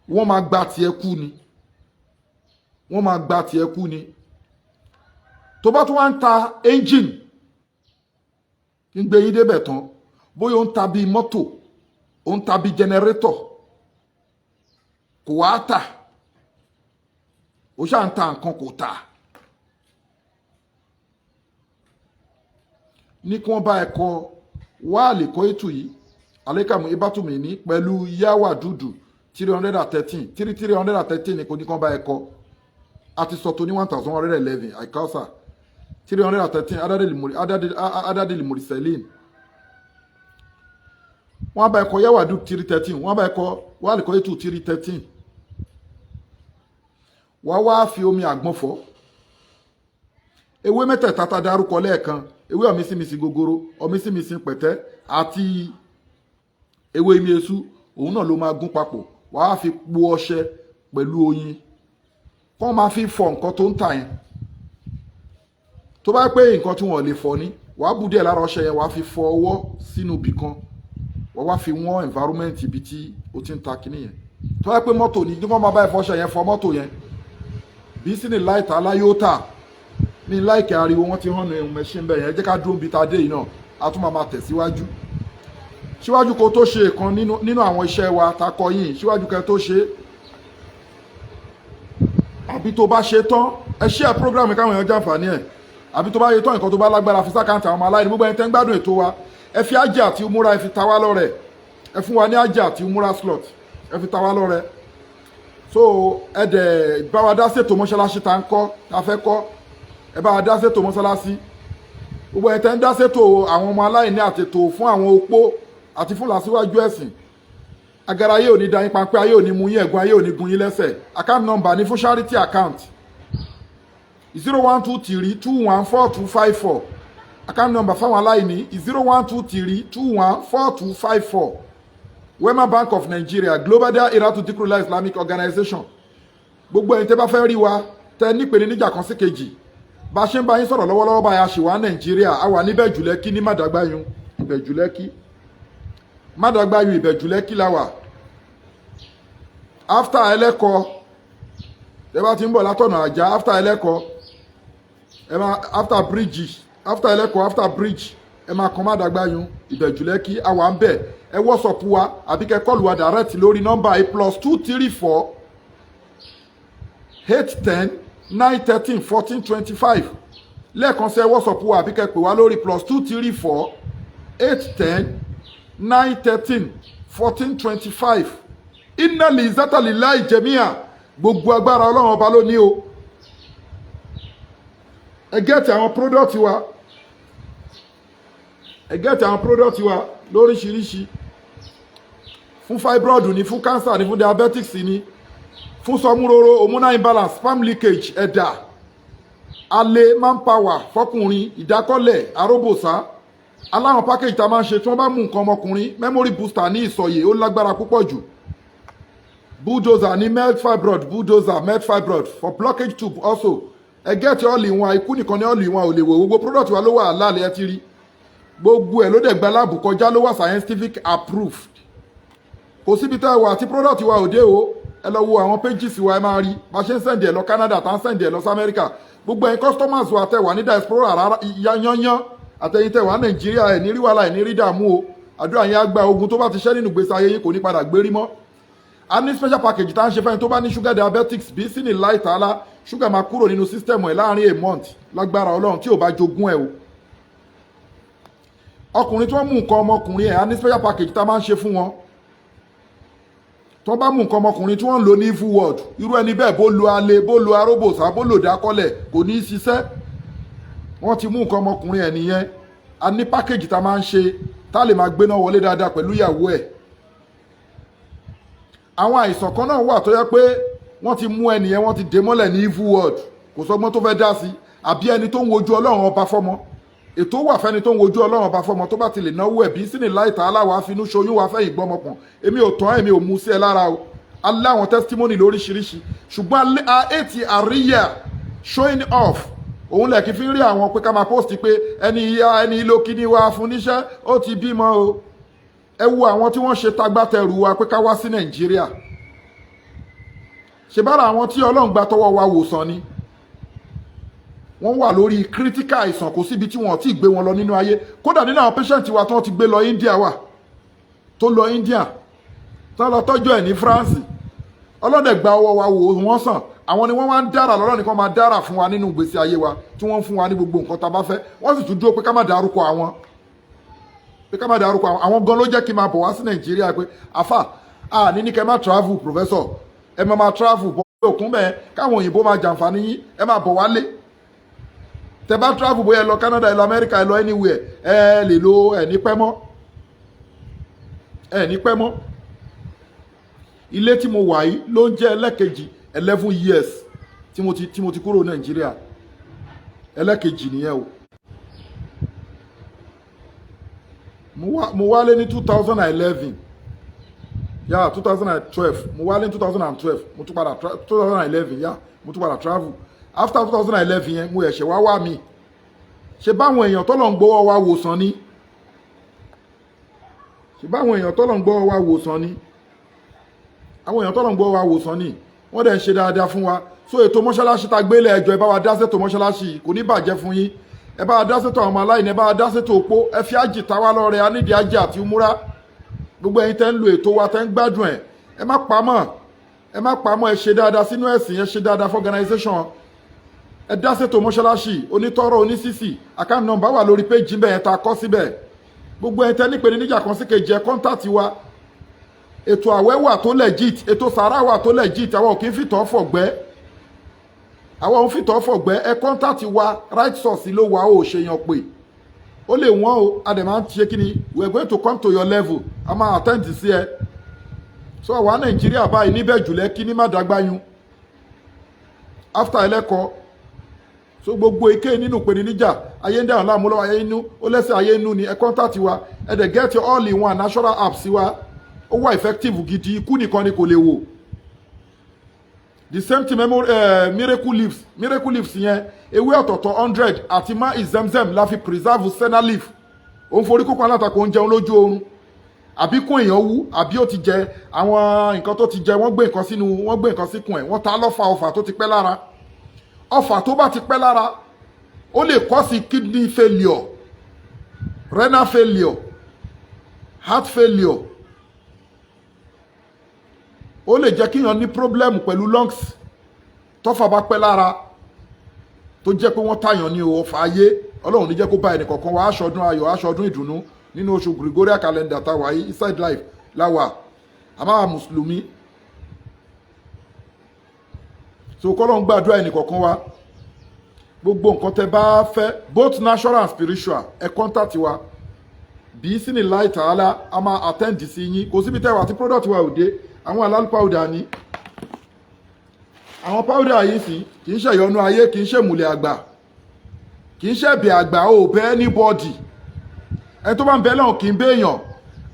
Wọ́n máa gba tiẹ̀ kú ni, wọ́n máa gba tiẹ̀ kú ni. Tó bá tún wá ń ta engine, ń gbé yín débẹ̀ tán, bóyá ó ń ta bíi mọ́tò, ó ń ta bíi generator, kò wá tà, ó ṣáà ń ta nǹkan kò tà, ní kí wọ́n bá ẹ kọ wáàlì kọ́ ètò yìí àlékàmù ibátùmí ní pẹ̀lú yáwà dúdú 313, three 313 ní kò ní kí wọ́n bá ẹ kọ. Àti sọ tó ní 1111 àìkáṣà 313 adadili muriselin. Wọ́n bá ẹ kọ yáwà dúdú 313, wọ́n bá ẹ kọ wáàlì kọ́ ètò 313. Wàá wá fi omi àgbọn fọ̀ ewé mẹ́tẹ̀ẹ̀ta tá a dárúkọ lẹ́ẹ̀kan: ewé ọ̀mísìmísì gogoro, ọ̀mísìmísì pẹ̀tẹ́ àti ewé imi esú. Òun náà ló máa gún papọ̀. Wàá fi po ọṣẹ pẹ̀lú oyin kọ́ máa fi fọ nǹkan tó ń tà yẹn. Tó bá pé nǹkan tí wọ́n lè fọ ni, wàá bù díẹ̀ lára ọṣẹ yẹn, wàá fi fọ ọwọ́ sínú ibì kan, wàá wá fi wọ́n environment ibi tí o ti ń ta kinní yẹn. Tó bá pé mọ́tò ni, kí wọ́n máa bá ẹ fọṣẹ yẹn fọ mọ́tò yẹn. Bí sínú láìta aláyó tà ní láìkẹ́ ariwo wọ́n ti hàn ní machine bẹ́ẹ̀ yẹn. Jẹ́ ká dúró níbi tá a dé yìí náà, a tún máa máa tẹ̀síwájú. Síwájú kó tó ṣe ìkan nínú àwọn iṣẹ́ wa ta kọ yìí, síwájú kẹ́ tó ṣe, Àbí tó bá ṣe tán, ẹ share program káwọn èèyàn jàǹfààní ẹ̀. Àbí tó bá ṣe tán, nǹkan tó bá lágbára, fi sí account àwọn ọmọ aláìní. Gbogbo ẹni tẹ́ ń gbádùn ètò wa, ẹ fi ájì àti umura, ẹ fi ta wá lọ́rẹ. Ẹ fún wa ní ájì àti umura slot, ẹ fi ta wá lọ́rẹ. So ẹ dẹ̀ bá wa dá ṣètò mọ́ṣáláṣí tá ń kọ́, tá fẹ́ kọ́. Ẹ bá wa dá ṣètò mọ́ṣáláṣí. Gbogbo ẹ̀ tẹ́ ń dá ṣètò àwọn ọmọ aláìní àtètò fún àwọn opó àti fún làṣíwájú ẹ̀sìn, agara ayé ò ní da yín, pańpẹ́ ayé ò ní mú yín, ẹ̀gún ayé ò ní gun yín lẹ́sẹ̀. Account number ní fún charity account, 0123214254. Account number fáwọn aláìní, 0123214254, Wema Bank of Nigeria, Global Dahiratu Dhikrlahi Islamic Organization. Gbogbo ẹ̀yin tẹ́ bá fẹ́ rí wa, tẹ́ nípele níjà kan sí kejì, bá a ṣe ń bá yín sọ̀rọ̀ lọ́wọ́lọ́wọ́ báyìí, a ṣì wá Nàìjíríà. A wà ní Ìbẹ̀jú Lẹ́kí, ní Màdàgbáyún, Ìbẹ̀jú Lẹ́kí, Màdàgbáyún, Ìbẹ̀jú Lẹ́kí la wà, after Ẹlẹ́kọ. Ẹ bá ti ń bọ̀ látọ̀nà Àjà, after Ẹlẹ́kọ, ẹ máa after bridge, after Ẹlẹ́kọ, after bridge, ẹ máa kàn Màdàgbáyún, Ìbẹ̀jú Lẹ́kí, a wà ń bẹ̀. Ẹ WhatsApp wa àbí kẹ́ call wa direct lórí nọ́mbà yìí, +234 810 913 1425. Lẹ́ẹ̀kan sí, ẹ WhatsApp wa àbí kẹ́ pè wá lórí +234 810 913 1425. Iná lè zátàlì láì jẹ̀míà. Gbogbo agbára, Ọlọ́run Ọba ló ní o. Ẹ get àwọn product wa, ẹ get àwọn product wa lóríṣiríṣi, fún fibroid ní, fún cancer ní, fún diabetics ní, fún sọmúróró, hormonal imbalance, sperm leakage, ẹ̀dà alẹ́, manpower fọkùnrin, ìdákọ́lẹ̀, aróbòsá. Aláwọn package tá a máa ń ṣe tí wọ́n bá mú nǹkan ọmọkùnrin, memory booster ní ìsọ̀yè, ó lágbára púpọ̀ jù. Bulldozer ní melt fibroid, bulldozer melt fibroid for blockage tube also. Ẹ get all in one. Ikú nìkan ní all in one ò lè wò. Gbogbo product wa ló wà lálẹ́. Ẹ ti rí gbogbo ẹ̀ ló dẹ̀ gba lab kọjá, ló wà scientific approved. Kò síbi tá ẹ wà tí product wa ò dé o. Ẹ lọ wo àwọn pages wa, ẹ máa rí bá ṣe ń send ẹ lọ Canada, tá ń send ẹ lọ sí America. Gbogbo ẹ̀yin customers wa tẹ wà ní diaspora rárá yányán, àtẹ̀yin tẹ wà Nàìjíríà, ẹ̀ ní rí wàhálà, ẹ̀ ní rí dààmú o. Àdúrà yín á gba. Ogun tó bá ti ṣẹ́ nínú ìgbésí ayé yín kò ní padà gbérí mọ́. A ní special package tá à ń ṣe fẹ́ni tó bá ní sugar diabetics. Bí sí ní láì tààlà, sugar máa kúrò nínú system ẹ̀ láàrin a month, lágbára Ọlọ́run, tí ò bá jogún ẹ̀ o. Ọkùnrin tí wọ́n mú nǹkan ọmọkùnrin ẹ̀, a ní special package tá a máa ń ṣe fún wọn. Tí wọ́n bá mú nǹkan ọmọkùnrin tí wọ́n ń lò ní evil world, irú ẹni bẹ́ẹ̀, bó lo alẹ́, bó lo aróbòsá, bó lò dákọ́lẹ̀, kò ní í ṣiṣẹ́. Wọ́n ti mú nǹkan ọmọkùnrin ẹ̀ nìyẹn. A ní package tá a máa ń ṣe tá a lè máa gbéná wọlé dáadáa pẹ̀lú ìyàwó ẹ̀. Àwọn àìsàn kan náà wà tó yẹ pé wọ́n ti mú ẹnìyẹn, wọ́n ti dé mọ́lẹ̀ ní evil world, kò sọgbọ́n tó fẹ́ dá sí. Àbí ẹni tó ń wojú Ọlọ́run Ọba fọ́mọ, ètò wà fẹ́ni tó ń wojú Ọlọ́run Ọba fọ́mọ. Tó bá ti lè náwó ẹ̀ bí sínú láì tà á láwàá finú ṣoyún wàá fẹ́yìn gbọ́mọpọ̀n. Èmi ò tán, èmi ò mú sí ẹ lára o. Aláwọn testimony lóríṣiríṣi, ṣùgbọ́n àti àríyá showing off òun lẹ̀ kí fi ń rí àwọn pé ká máa post pé ẹni ìyá ẹni ìlò kíní wa fún níṣẹ́, ó ti bímọ o. Ẹ wo àwọn tí wọ́n ṣe tagbátẹrù wa pé ká wá sí Nàìjíríà, ṣe bára àwọn tí Ọlọ́run gba tọwọ́ wa wòsàn ni. Wọ́n wà lórí critical àìsàn, kò síbi tí wọ́n ti gbé wọn lọ nínú ayé. Kódà nínú àwọn patient wa tí wọ́n ti gbé lọ India wà, tó lọ India, tó lọ tọ́jú ẹ̀ ní France, ọlọ́dẹ̀ gba ọwọ́ wa wò wọ́n sàn. Àwọn ni wọ́n wá ń dára lọ́rọ̀ nìkan máa dára fún wa nínú ìgbésí ayé wa, tí wọ́n ń fún wa ní gbogbo nǹkan tá a bá fẹ́. Wọ́n sì tún dúró pé ká má dárúkọ àwọn, pé ká má dárúkọ àwọn. Àwọn gan ló jẹ́ kí n máa bọ̀ wá sí Nàìjíríà pé àfà àní ní kẹ́ má travel, professor, ẹ máa máa travel bọ́ òkun bẹ́ẹ̀, káwọn òyìnbó máa jàǹfààní yín. Ẹ máa bọ̀ wálé. Tẹ bá travel, bóyá ẹ lọ Canada, ẹ lọ America, ẹ lọ anywhere, ẹ lè lo ẹ ní pẹ́ mọ́, ẹ ní pẹ́ mọ́. Ilé tí mo wà yìí ló ń jẹ́ ẹlẹ́kejì, 11 years tí mo ti kúrò Nàìjíríà, ẹlẹ́kejì nìyẹn o. Mo wálé ní 2011, yà 2012. Mo wálé ní 2012, mo tún padà 2011, yà mo tún padà travel. After 2011 yẹn, mo ẹ̀ṣẹ̀ wá wá mi ṣe báwọn èèyàn tọ́lọ̀ ń gbọ́wọ́ wa wòsàn ni, ṣe báwọn èèyàn tọ́lọ̀ ń gbọ́wọ́ wa wòsàn ni, àwọn èèyàn tọ́lọ̀ ń gbọ́wọ́ wa wòsàn ni. Wọ́n dẹ̀ ń ṣe dáadáa fún wa. So ètò mọ́ṣáláṣí ta gbélé, ẹjọ́ ẹ bá wa dá sétò mọ́ṣáláṣí, kò ní bàjẹ́ fún yín. Ẹ bá wa dá sétò àwọn ọmọ aláìní, ẹ bá wa dá sétò opó. Ẹ fi ájì ta wá lọ́rẹ, a nídìí ájì àti umúra. Gbogbo ẹ̀yin tẹ́ ń lo ètò wa, tẹ́ ń gbádùn ẹ̀, ẹ má pamọ́. Ẹ má pamọ́, ẹ ṣe dáadáa sínú ẹ̀sìn, ẹ ṣe dáadáa fún organization, ẹ dá ṣètò mọ́ṣáláṣí onítọ́rọ̀ onísìsì. Account number wà lórí page bẹ́ẹ̀ tá a kọ́ síbẹ̀. Gbogbo ẹ̀ tẹ́ nípe níjà kan sí kejì, ẹ contact wa. Ètò àwẹ̀ wà tó legit, ètò sàrà wà tó legit. Àwọn ò kí ń fìtọ́ fọ̀gbẹ́, àwọn ò ń fìtọ́ fọ̀gbẹ́. Ẹ contact wa, right source ló wà. Ó ṣèyàn pé ó lè wọ́n o, a dẹ̀ máa ń ṣe kí ni, we are going to come to your level, a máa attend sí ẹ. So àwa Nàìjíríà báyìí níbẹ̀ jùlẹ̀ kí ní má dàgbáyún after ẹlẹ́kọ̀ọ́. So gbogbo ike nínú ìpèníjà, ayé ń dáhùn láàmú lọ́wọ́, ayé inú ó lẹ́sẹ̀, ayé inú ni, ẹ contact wa. Ẹ dẹ̀ get your all in one natural apps wa, ó wà effective gidi, ikú nìkan ni kò lè wò. The same thing, memory, miracle leaves. Miracle leaves yẹn, ewé ọ̀tọ̀ọ̀tọ̀ 100 àti má ìzemzem la fi preserve senna leaf. Òun forí kókó alátakò, ń jẹun lójú oorun, àbí kún èèyàn wú, àbí ó ti jẹ àwọn nǹkan tó ti jẹ, wọ́n gbé nǹkan sínú, wọ́n gbé nǹkan síkùn ẹ̀, wọ́n ta lọ́fà, ọfà tó ti pẹ́ lára. Ọfà tó bá ti pẹ́ lára, ó lè cause kidney failure, renal failure, heart failure. Ó lè jẹ́ kíyàn ní problem pẹ̀lú lungs tọ́fà bá pẹ́ lára, tó jẹ́ pé wọ́n tàyàn ní ọfà ayé. Ọlọ́run ní jẹ́ kó bá ẹnì kọ̀ọ̀kan wá. Aṣọdún ayọ̀, aṣọdún ìdùnnú nínú oṣù Gregorian calendar tá a wà yìí. Inside life láwà, àmọ́ mùsùlùmí. So kọ́lọ́n gbàdúrà ẹnì kọ̀ọ̀kan wa. Gbogbo nǹkan tẹ́ bá fẹ́, both natural and spiritual, ẹ contact wa. Bí sínú láì tààlà, a máa attend sí yín. Kò síbi tẹ́wà tí product wa ò dé. Àwọn halal powder ni àwọn powder yìí sí. Kì í ṣe ìyọnu ayé, kì í ṣe ìmùlẹ̀ àgbà, kì í ṣe ẹ̀bẹ̀ àgbà ò bẹ́ anybody. Ẹni tó bá ń bẹ lọ́hùn kì í béèyàn.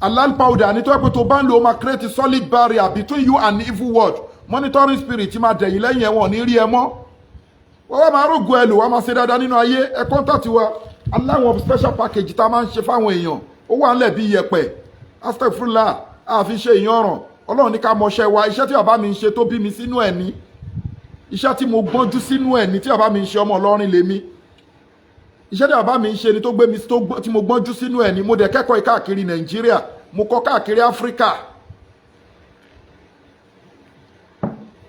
Halal powder ní tó yẹ pé tó bá ń lò, ó máa create solid barrier between you and evil world. Monitoring spirit máa dẹ̀yìn lẹ́yìn ẹ̀wọ̀n ní rí ẹ mọ́. Wọ́n wá máa rògbò ẹ lò, wá máa ṣe dáadáa nínú ayé. Ẹ contact wa. Aláwọn special package tá a máa ń ṣe fáwọn èèyàn, ó wà ńlẹ̀ bí iyẹ̀pẹ̀. Astagfirullah, àfi ṣe ìyanràn. Ọlọ́run ní ká mọṣẹ́ wa. Iṣẹ́ tí bàbá mi ń ṣe tó bí mi sínú ẹ̀ ní iṣẹ́ tí mo gbọ́njú sínú ẹ̀ ní tí bàbá mi ń ṣe. Ọmọ Ọlọ́rin lèmi. Iṣẹ́ tí bàbá mi ń ṣe ni tó gbé mi tí mo gbọ́njú sínú ẹ̀ ní. Mo dẹ̀ kẹ́kọ̀ọ́ káàkiri Nàìjíríà, mo kọ́ káàkiri Áfíríkà,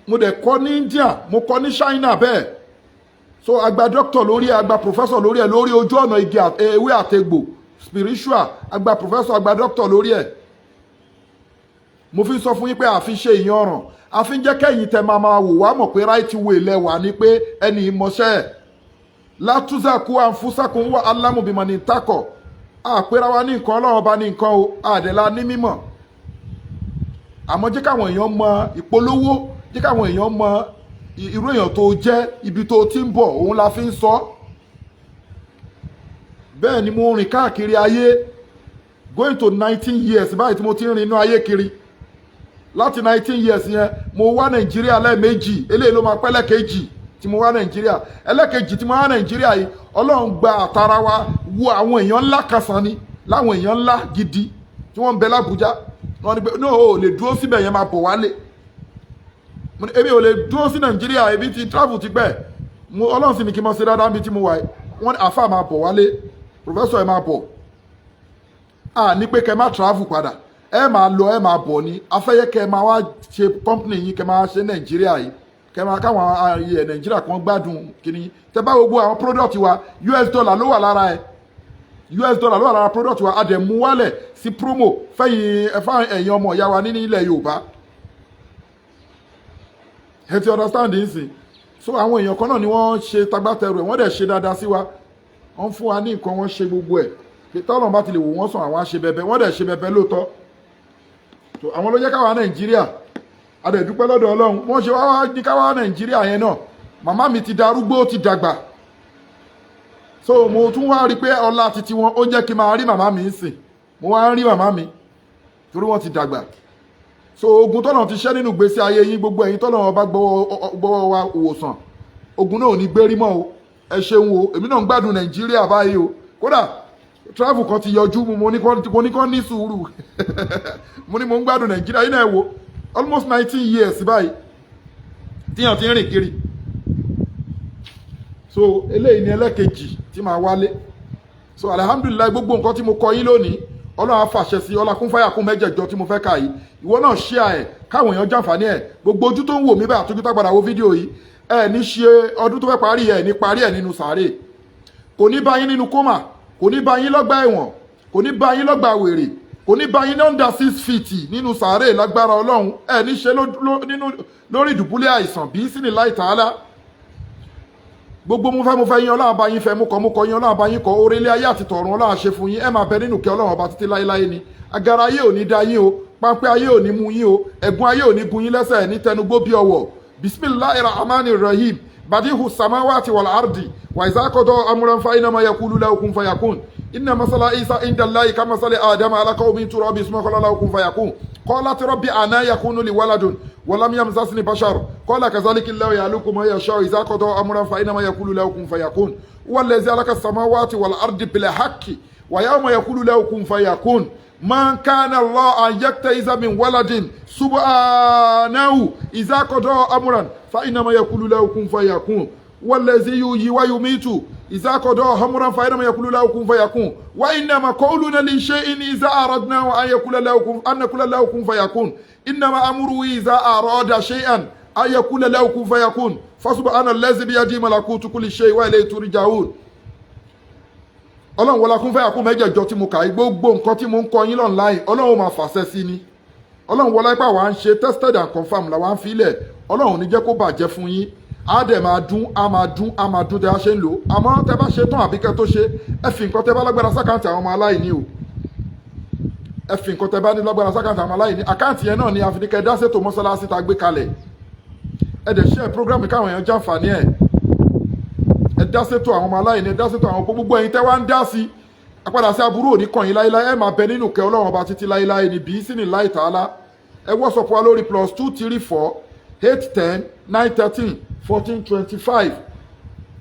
mo dẹ̀ kọ́ ní India, mo kọ́ ní China bẹ́ẹ̀. So agba doctor lórí ẹ̀, agba professor lórí ẹ̀, lórí ojú ọ̀nà igi ewé àtegbò spiritual. Agba professor, agba doctor lórí ẹ̀. Mo fi sọ fún yín pé àfi ṣe ìyanràn, àfi ń jẹ́ kẹ́yìn tẹ máa máa wò wá mọ̀ pé right way lẹ́wà ni, pé ẹni ìmọ̀ṣẹ́ ẹ̀ látúnṣàkú àǹfúsàkùn wà alámùbímọ ní takọ̀ àpérà wa ní nǹkan. Ọlọ́run bá ní nǹkan o, àdẹ̀lá ní mímọ̀. Àmọ́ jẹ́ káwọn èèyàn mọ ìpolówó, jẹ́ káwọn èèyàn mọ irú èèyàn tó jẹ́, ibi tó ti ń bọ̀, òun la fi ń sọ. Bẹ́ẹ̀ ni mo rìn káàkiri ayé, going to 19 years báyìí tí mo ti ń rìn inú ayé kiri. Láti 19 years yẹn, mo wá Nàìjíríà lẹ́ẹ̀mejì. Eléyìí ló máa pẹ́ lẹ́ẹ̀kejì tí mo wá Nàìjíríà. Ẹlẹ́ẹ̀kejì tí mo wá Nàìjíríà yìí, Ọlọ́run gba àtàrà wa wo àwọn èèyàn ńlá kan sàn ni, láwọn èèyàn ńlá gidi tí wọ́n ń bẹ l'Ábújá. Wọ́n ní pé no, o lè dúró síbẹ̀ yẹn, máa bọ̀ wálé. Mo ní èmi ò lè dúró sí Nàìjíríà, ebi ti travel ti pẹ́. Mo Ọlọ́run sì ní kí n máa ṣe dáadáa níbi tí mo wà yìí. Wọ́n ní àáfàá máa bọ̀ wálé, professor ẹ̀ máa bọ̀. À ní pé kẹ́ má travel padà, ẹ máa lọ, ẹ máa bọ̀ ni. Afẹ́yẹ́ kẹ́ máa wá ṣe company yín, kẹ́ máa ṣe Nàìjíríà yìí, kẹ́ máa káwọn ayé Nàìjíríà kan gbádùn kìíní. Tẹ́ bá gbogbo àwọn product wa, US dollar ló wà lára ẹ̀, US dollar ló wà lára product wa. A dẹ̀ mú wálẹ̀ sí promo fẹ́yìn ẹ̀fá ẹ̀yin ọmọ ìyá wa ní ilẹ̀ Yorùbá. Ẹ ti understand nsìn. So àwọn èèyàn kan náà ni wọ́n ṣe tagbátẹrù ẹ̀, wọ́n dẹ̀ ṣe dáadáa sí wa, wọ́n fún wa ní nǹkan, wọ́n ṣe gbogbo ẹ̀ pé tọ́lọ̀ bá ti lè wò wọ́n sàn, àwọn á ṣe bẹbẹ. Wọ́n dẹ̀ ṣe bẹbẹ lóòótọ́. So àwọn ló jẹ́ káwa Nàìjíríà, a dẹ̀ dúpẹ́ lọ́dọ̀ Ọlọ́run. Wọ́n ṣe wá ní káwa Nàìjíríà yẹn náà. Màmá mi ti darúgbó, ti dàgbà. So mo tún wá rí i pé ọlá titi wọn, ó jẹ́ kí n máa rí màmá mi ń sìn. Mo wá ń rí màmá mi torí wọ́n ti dàgbà. So ogun tọ́nà ti ṣẹ́ nínú ìgbésí ayé yín, gbogbo ẹ̀yin tọ́nà ọba gbọ́wọ́ wa òwòsàn, ogun náà ò ní gbérí mọ́ o. Ẹ ṣeun o. Èmi náà ń gbádùn Nàìjíríà báyìí o. Kódà travel kan ti yọjú, mo ní kán ní sùúrù. Mo ní mo ń gbádùn Nàìjíríà yìí náà. Ẹ wo almost 19 years báyìí tíyàn ti ń rìn kiri. So eléyìí ni ẹlẹ́kejì tí màá wálé. So alhamdulillahi, gbogbo nǹkan tí mo kọ yín lónìí, Ọlọ́run á fàṣẹ sí ọlá kún fáyà kún mẹ́jẹ̀jọ tí mo fẹ́ kà yìí. Ìwọ náà share ẹ̀ káwọn èèyàn jàǹfààní ẹ̀. Gbogbo ojú tó ń wò mí báyìí, àtúntò tá padà wo fídíò yìí, ẹ ní ṣe ọdún tó fẹ́ parí ẹ̀ ní parí ẹ̀ nínú sàárè. Kò ní bá yín nínú coma, kò ní bá yín lọ́gbà ẹ̀wọ̀n, kò ní bá yín lọ́gbà wèrè, kò ní bá yín ní under 6 feet nínú sàárè lágbára Ọlọ́run. Ẹ ní ṣe nínú lórí ìdùbúlẹ̀ àìsàn bí sínú láì tààlà. Gbogbo mo fẹ́ yín, Ọlọ́run bá yín fẹ́. Mo kọ́ yín, Ọlọ́run bá yín kọ́. Orí ilé ayé àti tọ̀run, Ọlọ́run ṣe fún yín. Ẹ máa bẹ nínú kẹ́ Ọlọ́run ọba títí láéláé ni. Agara ayé ò ní dá yín o, pápẹ́ ayé ò ní mú yín o, ẹ̀gún ayé ò ní gun yín lẹ́sẹ̀, ní tẹnugbó bí ọwọ́. Bisimilahi rahman rahim. Badihu samawati wal ardi wa iza qada amran fa inama yaqulu lahu kun fayakun. Inna masala Isa inda Allahi ka masali Adama alaqahu min turabi summa qala lahu kun fayakun. Qalat rabbi ana yakunu li waladun wa lam yamsasni bashar. Qala kadhalika Allahu yakhluqu ma yasha'u iza qada amran fa inama yaqulu lahu kun fayakun. Huwa allazi khalaqa samawati wal ardi bil haqqi wa yawma yaqulu lahu kun fayakun. Man kana Allah an yattakhidha min waladin subhanahu iza qada amran fa inama yaqulu lahu kun fayakun. Wallazi yuhyi wa yumitu iza qada amran fa inama yaqulu lahu kun fayakun. Wa innama qawluna li shay'in iza aradnahu an yaqula lahu kun an naqula lahu kun fayakun. Innama amruhu iza arada shay'an an yaqula lahu kun fayakun. Fasubhana allazi biyadihi malakutu kulli shay'in wa ilayhi turja'un. Ọlọ́run wọlá kún fẹ́ àkún mẹ́jẹ̀jọ tí mo kà í. Gbogbo nǹkan tí mo ń kọ yín online, Ọlọ́run máa fàṣẹ sí ni. Ọlọ́run wọlá ipá wa ń ṣe tested and confirmed làwa ń filẹ̀. Ọlọ́run ò ní jẹ́ kó bàjẹ́ fún yín. Á dẹ̀ máa dún, á máa dún, á máa dún tẹ́ bá ṣe ń lò. Àmọ́ tẹ́ bá ṣe tán àbí kẹ́ tó ṣe, ẹ fi nǹkan tẹ́ bá lágbára s'account àwọn ọmọ aláìní o. Ẹ fi nǹkan tẹ́ bá ní lágbára s'account àwọn ọmọ aláìní. Account yẹn náà ni àfiníkẹ́ dá ṣètò mọ́sálásí tá a gbé kalẹ̀. Ẹ dẹ̀ share program káwọn èèyàn jàǹfààní ẹ̀. Ẹ dá ṣètò àwọn ọmọ aláìní, ẹ dá ṣètò àwọn gbogbo ẹ̀yin tẹ́ wá ń dá sí. Àpadà sí aburú òní kàn yín láéláé. Ẹ máa bẹ nínú kẹ́ Ọlọ́run ọba títí láéláé ní bí sí ní láì tààlà. Ẹ WhatsApp wa lórí +234 810 913 1425.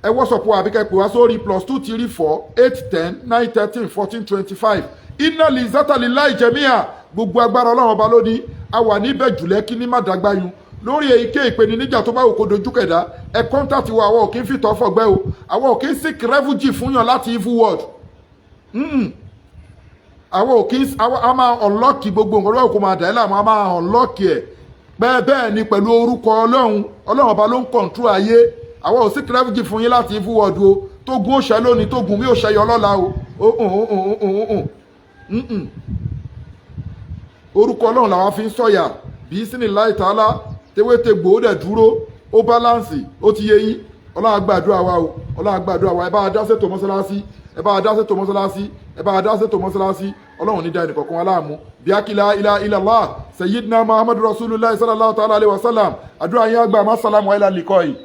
Ẹ WhatsApp wa àbíkẹ́ pè wá sórí +234 810 913 1425. Iná lè zátàlí láì jẹ̀míà. Gbogbo agbára, Ọlọ́run ọba lónìí. A wà níbẹ̀ jùlẹ̀ kí ní má dàgbáyún lórí èyíké ìpèníjà tó bá wù kó dojú kẹ̀dá. Ẹ contact wa. Àwọn ò kí ń fìtọ́ fọ̀gbẹ́ o, àwọn ò kí ń seek refuge fún yàn láti evil world. Àwọn ò kí ń, a máa unlock gbogbo nǹkan lọ́wọ́ kó máa dà ẹ́ láàmú. A máa unlock ẹ̀ bẹ́ẹ̀ bẹ́ẹ̀ ni pẹ̀lú orúkọ Ọlọ́run. Ọlọ́run ọba ló ń control ayé. Àwọn ò seek refuge fún yín láti evil world o. Tó gun òṣè lónìí, tó gun mí òṣè yọ lọ́la o. Orúkọ Ọlọ́run làwọn fi ń sọ̀yà bí sínú láì tààlà tewétegbò. Ó dẹ̀ dúró, ó balance, ó ti yé yín. Ọlọ́run á gbàdúrà wa o, Ọlọ́run á gbàdúrà wa. Ẹ bá a dá ṣètò mọ́sálásí, ẹ bá a dá ṣètò mọ́sálásí, ẹ bá a dá ṣètò mọ́sálásí. Ọlọ́run ní dá ẹnì kọ̀ọ̀kan wa láàmú. Bí akílá ilá ilàlá sayyidina Muhammadu rasulillah sallallahu ta'ala alayhi wa sallam. Àdúrà yín àgbà. Má sàlámù ayélujára lìkọ́ yìí.